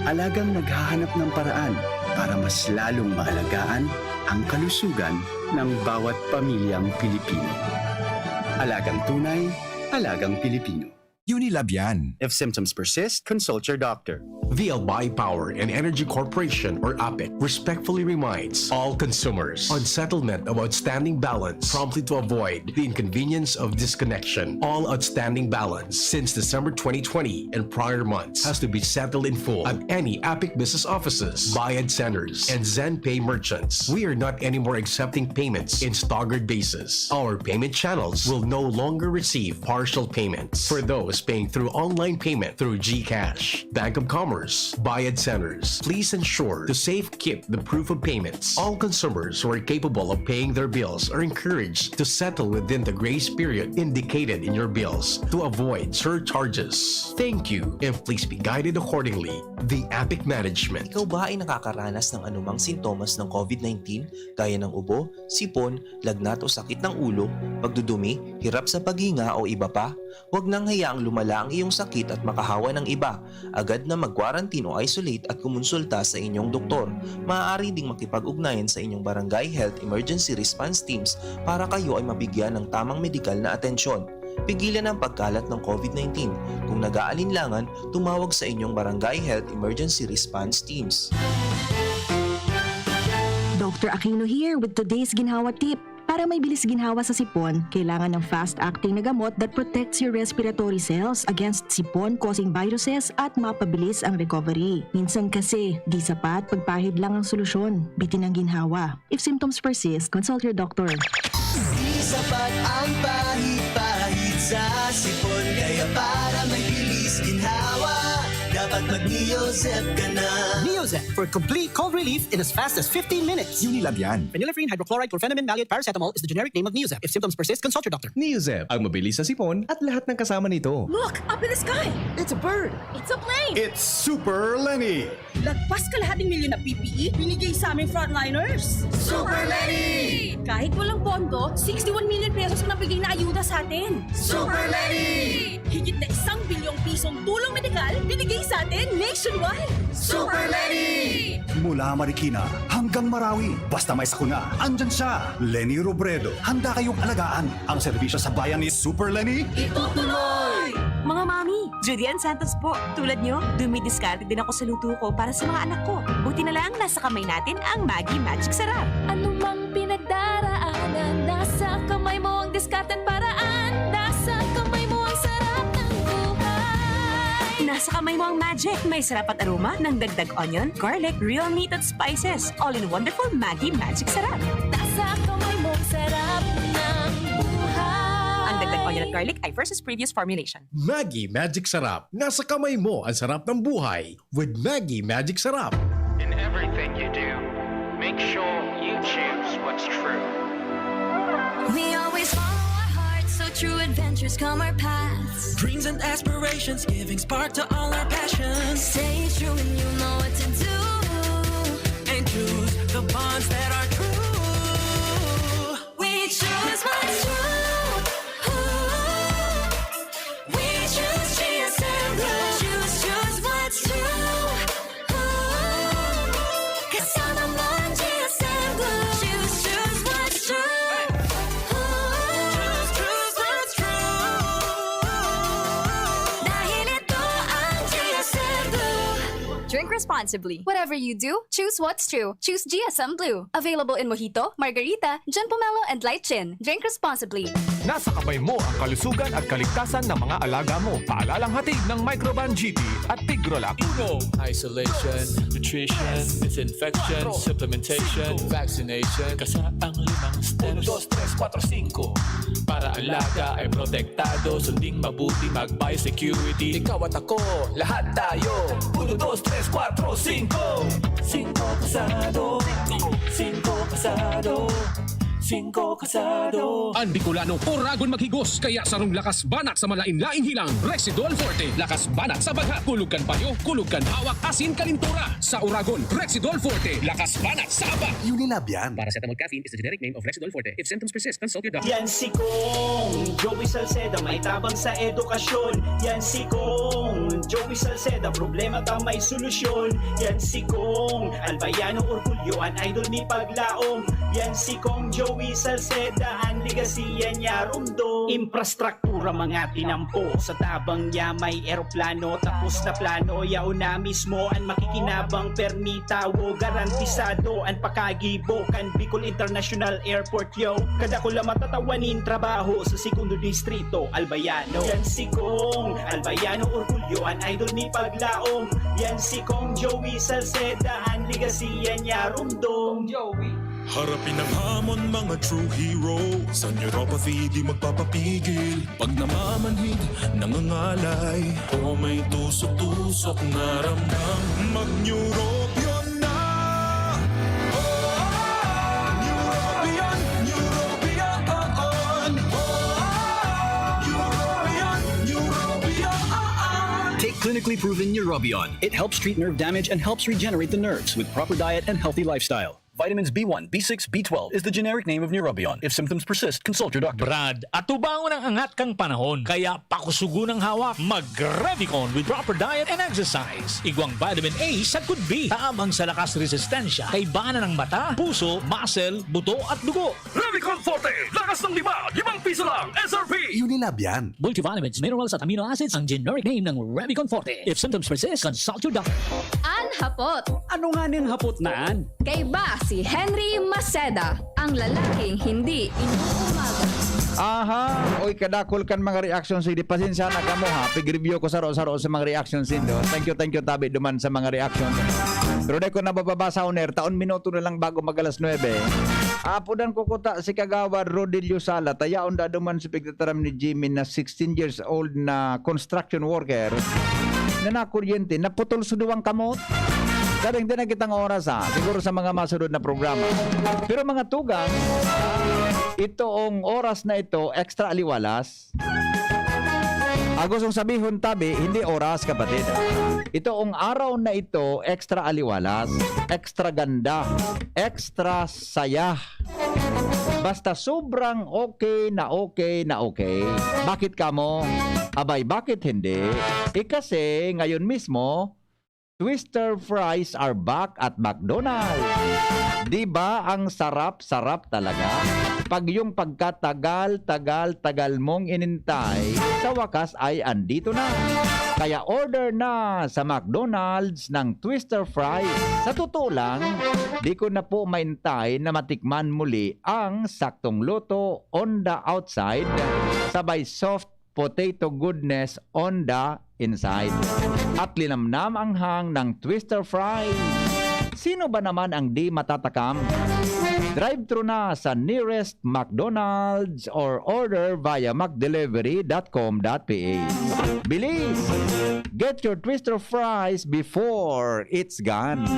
Alagang naghahanap ng paraan para mas lalong maalagaan ang kalusugan ng bawat pamilyang Pilipino. Alagang tunay, alagang Pilipino. Unilab yan. If symptoms persist, consult your doctor. V L Buy Power and Energy Corporation or APEC respectfully reminds all consumers on settlement of outstanding balance promptly to avoid the inconvenience of disconnection. All outstanding balance since December twenty twenty and prior months has to be settled in full at any APEC business offices, Bayad Centers, and ZenPay merchants. We are not anymore accepting payments in staggered basis. Our payment channels will no longer receive partial payments for those paying through online payment through GCash, Bank of Commerce, Bayad Centers. Please ensure to safe keep the proof of payments. All consumers who are capable of paying their bills are encouraged to settle within the grace period indicated in your bills to avoid surcharges. Thank you, and please be guided accordingly. The APEC Management. Ikaw ba ay nakakaranas ng anumang sintomas ng COVID nineteen, gaya ng ubo, sipon, lagnat o sakit ng ulo, pagdudumi, hirap sa paghinga o iba pa? Huwag nang hayaang lumala ang iyong sakit at makahawa ng iba. Agad na mag-quarantine o isolate at kumonsulta sa inyong doktor. Maaari ding makipag-ugnayan sa inyong Barangay Health Emergency Response Teams para kayo ay mabigyan ng tamang medikal na atensyon. Pigilan ang pagkalat ng COVID nineteen. Kung nag-aalinlangan, tumawag sa inyong Barangay Health Emergency Response Teams. Doctor Aquino here with today's ginhawa tip. Para may bilis ginhawa sa sipon, kailangan ng fast-acting na gamot that protects your respiratory cells against sipon-causing viruses at mapabilis ang recovery. Minsan kasi, di sapat pagpahid lang ang solusyon. Bitin ang ginhawa. If symptoms persist, consult your doctor. Di sapat ang pahid-pahid sa sipon. Kaya para may bilis ginhawa, dapat mag-Neozep ka na. Neozep for complete cold relief in as fast as fifteen minutes. Unilab yan. Phenylephrine hydrochloride chlorphenamine maleate paracetamol is the generic name of Neozep. If symptoms persist, consult your doctor. Neozep, ang mabilis sa sipon at lahat ng kasama nito. Look! Up in the sky! It's a bird! It's a plane! It's Super Lenny! Lagpas kalahating milyon na P P E, binigay sa aming frontliners. Super Lenny! Kahit walang pondo, sixty-one million pesos ang nabigay na ayuda sa atin. Super Lenny! Higit na isang bilyong pisong tulong medikal binigay sa atin nationwide. Super Lenny! Mula Marikina hanggang Marawi, basta may sakuna, andyan siya. Leni Robredo, handa kayong alagaan. Ang serbisyo sa bayan ni Super Leni. Itutuloy! Mga mami, Judy Ann Santos po. Tulad nyo, dumidiskarte din ako sa luto ko para sa mga anak ko. Buti na lang, nasa kamay natin ang Maggi Magic Sarap. Anumang pinagdaraanan, nasa kamay mo ang diskarte at paraan. Nasa kamay mo ang sarap ng buhay. Nasa kamay mo ang magic. May sarap at aroma ng dagdag onion, garlic, real meat at spices. All in wonderful Maggi Magic Sarap. Nasa kamay mo ang sarap ng buhay. Ang dagdag onion at garlic ay versus previous formulation. Maggi Magic Sarap. Nasa kamay mo ang sarap ng buhay with Maggi Magic Sarap. In everything you do, make sure you choose what's true. We always follow our hearts, so true adventures come our paths. Dreams and aspirations giving spark to all our passions. Stay true and you know what to do. And choose the bonds that are true. We choose what's true. We choose G S M Blue. Choose, choose what's true. Kasama mo ang G S M Blue. Choose, choose what's true. Choose, choose what's true. Dahil ito ang G S M Blue. Drink responsibly. Whatever you do, choose what's true. Choose G S M Blue. Available in Mojito, Margarita, John Pomelo, and Light Gin. Drink responsibly. Nasa kamay mo ang kalusugan at kaligtasan ng mga alaga mo. Paalalang hatid ng Microban G P at Tigrolac. Uno, isolation, nutrition, disinfection, supplementation, vaccination. Kasa ang limang steps. Uno, dos, tres, kuwatro, singko. Para alaga ay protektado, sunding mabuti, mag-biosecurity. Ikaw at ako, lahat tayo. Uno, dos, tres, kuwatro, singko. Singko kasado. Singko kasado. Singko kasado. Ang Bicolano, oragon maghigos, kaya sarong lakas banat sa malain-laing hilang. Rexidol Forte, lakas banat sa bagha, kulog kan payo, kulog kan hawak, asin kalintura. Sa oragon, Rexidol Forte, lakas banat sa aba. Unilab yan. Paracetamol caffeine is the generic name of Rexidol Forte. If symptoms persist, consult your doctor. Yan si Kong Joey Salceda, may tabang sa edukasyon. Yan si Kong Joey Salceda, problema ta may solusyon. Yan si Kong Albayano Orgulyo, an idol ni Paglaom. Yan si Kong Joey Salceda, an legacy yan niya rumdom. Infrastruktura mga tinampo, sa tabang niya may eroplano, tapos na plano, yaon na mismo an makikinabang, permi tawo, garantisado an pakagibo kan Bicol International Airport, yo. Kadakula matatawan nin trabaho sa Segundo Distrito, Albayano. Yan si Kong Albayano Orgulyo, an idol ni Paglaom. Yan si Kong Joey Salceda, an legacy yan niya rumdom. Joey. Harapin ang hamon, mga true hero. Sa neuropathy, di magpapapigil. Pag namamanhid, nangangalay, o may tusok-tusok na ramdam, mag-Neurobion na! Oh, Neurobion, Neurobion, oh, oh. Neurobion, Neurobion, oh, oh. Take clinically proven Neurobion. It helps treat nerve damage and helps regenerate the nerves with proper diet and healthy lifestyle. Vitamins B one, B six, B twelve is the generic name of Neurobion. If symptoms persist, consult your doctor. Brad, atubangon ang angat kan panahon, kaya pakusugon ang hawak. Mag-Revicon with proper diet and exercise. Igwang vitamin A sagkod B, tabang sa lakas resistensya, kaibanan ng mata, puso, muscle, buto at dugo. Revicon Forte, lakas ng lima, limang piso lang, S R P. Unilab yan. Multivitamins, minerals at amino acids ang generic name ng Revicon Forte. If symptoms persist, consult your doctor. An hapot. Ano nga ning hapot na an? Kaiba si Henry Maceda, ang lalaking hindi inuumaga. Aha, oy, kadakol kan mga reaction, sige, pasensya na kamo ha, pig-review ko saro-saro sa mga reaction nindo. Thank you, thank you tabi duman sa mga reaction. Pero di ko nabababasa on air, taon minuto na lang bago mag alas nuebe. Apodan ko kuta si Kagawad Rodilio Sala, ta yaon da duman sa pigtataram ni Jimmy na sixteen years old na construction worker na nakuryente, naputol sa duwang kamot. Garing din ang kitang oras, ha. Siguro sa mga masunod na programa. Pero mga tugang, itong oras na ito, extra aliwalas. Ang gustong sabihon, tabi, hindi oras, kapatid. Itong araw na ito, extra aliwalas, extra ganda, extra saya. Basta sobrang okay na okay na okay. Bakit kamo? Abay, bakit hindi? Eh, kasi ngayon mismo, Twister fries are back at McDonald's. Di ba ang sarap-sarap talaga? Pag yung pagkatagal-tagal-tagal mong inintay, sa wakas ay andito na. Kaya order na sa McDonald's ng Twister fries. Sa totoo lang, di ko na po maintay na matikman muli ang saktong luto on the outside, sabay soft potato goodness on the inside. At linamnam ang hang ng Twister Fries. Sino ba naman ang di matatakam? Drive-thru na sa nearest McDonald's or order via mcdelivery dot com dot ph. Bilis! Get your Twister Fries before it's gone.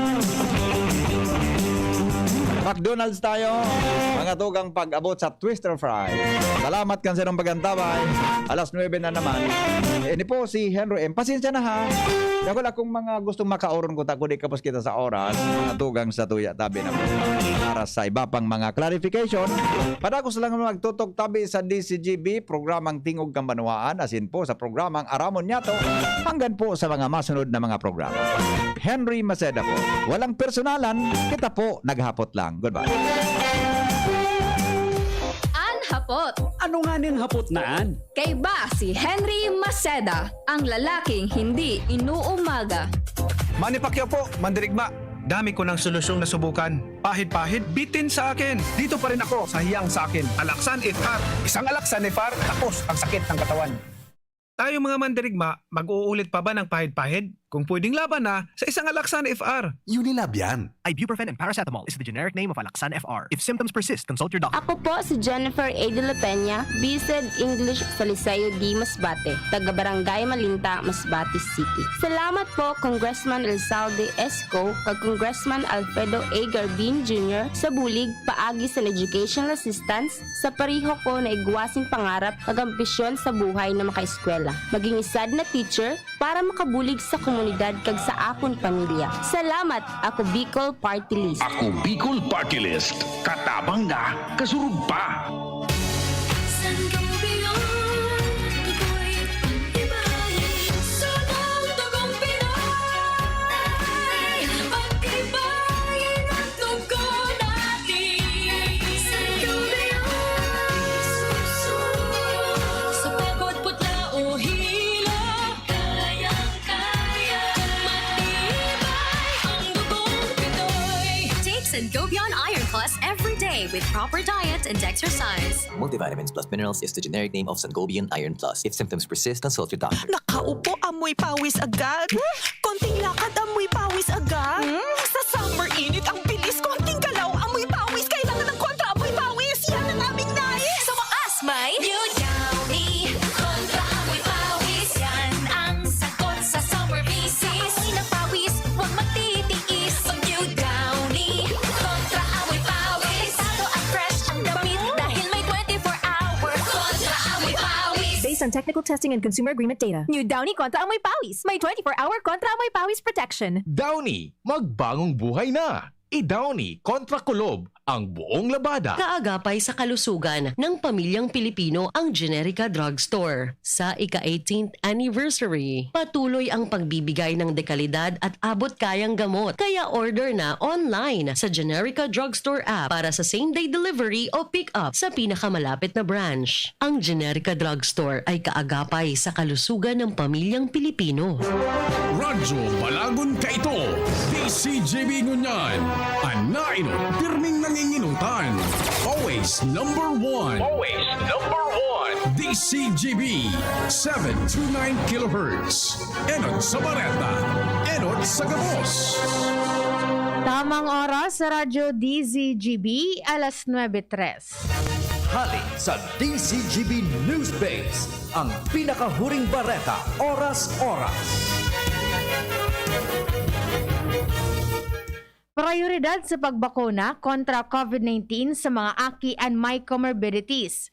McDonald's tayo. Mga tugang pag-abot sa Twister Fry. Salamat kan sarong pag-antabay. Alas nuebe na naman. Ini po si Henry M. Pasensya na ha. Dakul akong mga gustong makaoron ko, ta kung di kapos kita sa oras. Mga tugang sa tuya, tabi na po. Para sa iba pang mga clarification, padagos lang magtutok tabi sa D C G B, programang Tingog kan Banwaan, asin po sa programang Aramon Nyato, hanggang po sa mga masunod na mga programa. Henry Maceda po. Walang personalan, kita po naghapot lang. Goodbye. An hapot. Ano nga ning hapot na an? Kaiba si Henry Maceda, ang lalaking hindi inuumaga. Manny Pacquiao po, mandirigma. Dami ko ng solusyong nasubukan. Pahid-pahid, bitin sa akin. Dito pa rin ako sa hiyang sa akin. Alaksan F R. Isang Alaksan F R, tapos ang sakit ng katawan. Tayo mga mandirigma, mag-uulit pa ba ng pahid-pahid? Kung pwedeng laban na, sa isang Alaksan F R. Unilab yan. Ibuprofen and paracetamol is the generic name of Alaxan F R. If symptoms persist, consult your doctor. Ako po si Jennifer A. De La Peña, B.Sed English sa Liceo D. Masbate, taga Barangay Malinta, Masbate City. Salamat po Congressman Elzalde Esco kag Congressman Alfredo A. Garbin Junior sa bulig paagi sa educational assistance sa pariho ko na igwasing pangarap kag ambisyon sa buhay na makaeskwela, maging isad na teacher, para makabulig sa komunidad kag sa akon pamilya. Salamat! Ako Bicol Party List. Ako Bicol Party List. Katabang na, kasurog pa. Take Sangobion Iron Plus every day with proper diet and exercise. Multivitamins plus minerals is the generic name of Sangobion Iron Plus. If symptoms persist, consult your doctor. Nakaupo, amoy pawis agad. Konting lakad, amoy pawis agad. Hmm? Sa summer init, ang bilis. Konting galaw, amoy pawis. Kailangan ng kontra amoy pawis. Yan ang aming nais. Sa wakas, may New Downy Kontra Amoy Pawis. Yan ang sagot sa summer visis. Amoy ng pawis, huwag magtitiis. Pag New Downy Kontra Amoy Pawis. Delikado at fresh ang damit dahil may twenty-four hour Kontra Amoy Pawis. Based on technical testing and consumer agreement data. New Downy Kontra Amoy Pawis. May twenty-four hour Kontra Amoy Pawis protection. Downy, magbagong buhay na! I-Downy kontra kulob ang buong labada. Kaagapay sa kalusugan ng pamilyang Pilipino ang Generica Drugstore. Sa ika-eighteenth anniversary, patuloy ang pagbibigay ng dekalidad at abot-kayang gamot. Kaya order na online sa Generica Drugstore app para sa same-day delivery o pick-up sa pinakamalapit na branch. Ang Generica Drugstore ay kaagapay sa kalusugan ng pamilyang Pilipino. Radyo Balagon Kaito, D C G B Ngunyan, an nainot pirming nanginginutan. Always number one. Always number one. D C G B, seven two nine kilohertz. Enot sa Bareta, enot sa Gabos. Tamang oras sa Radyo D Z G B, alas nuebe tres. Hali sa D Z G B News Base, ang pinakahuring bareta, oras-oras. Prioridad sa pagbakuna kontra COVID nineteen sa mga aki and may comorbidities.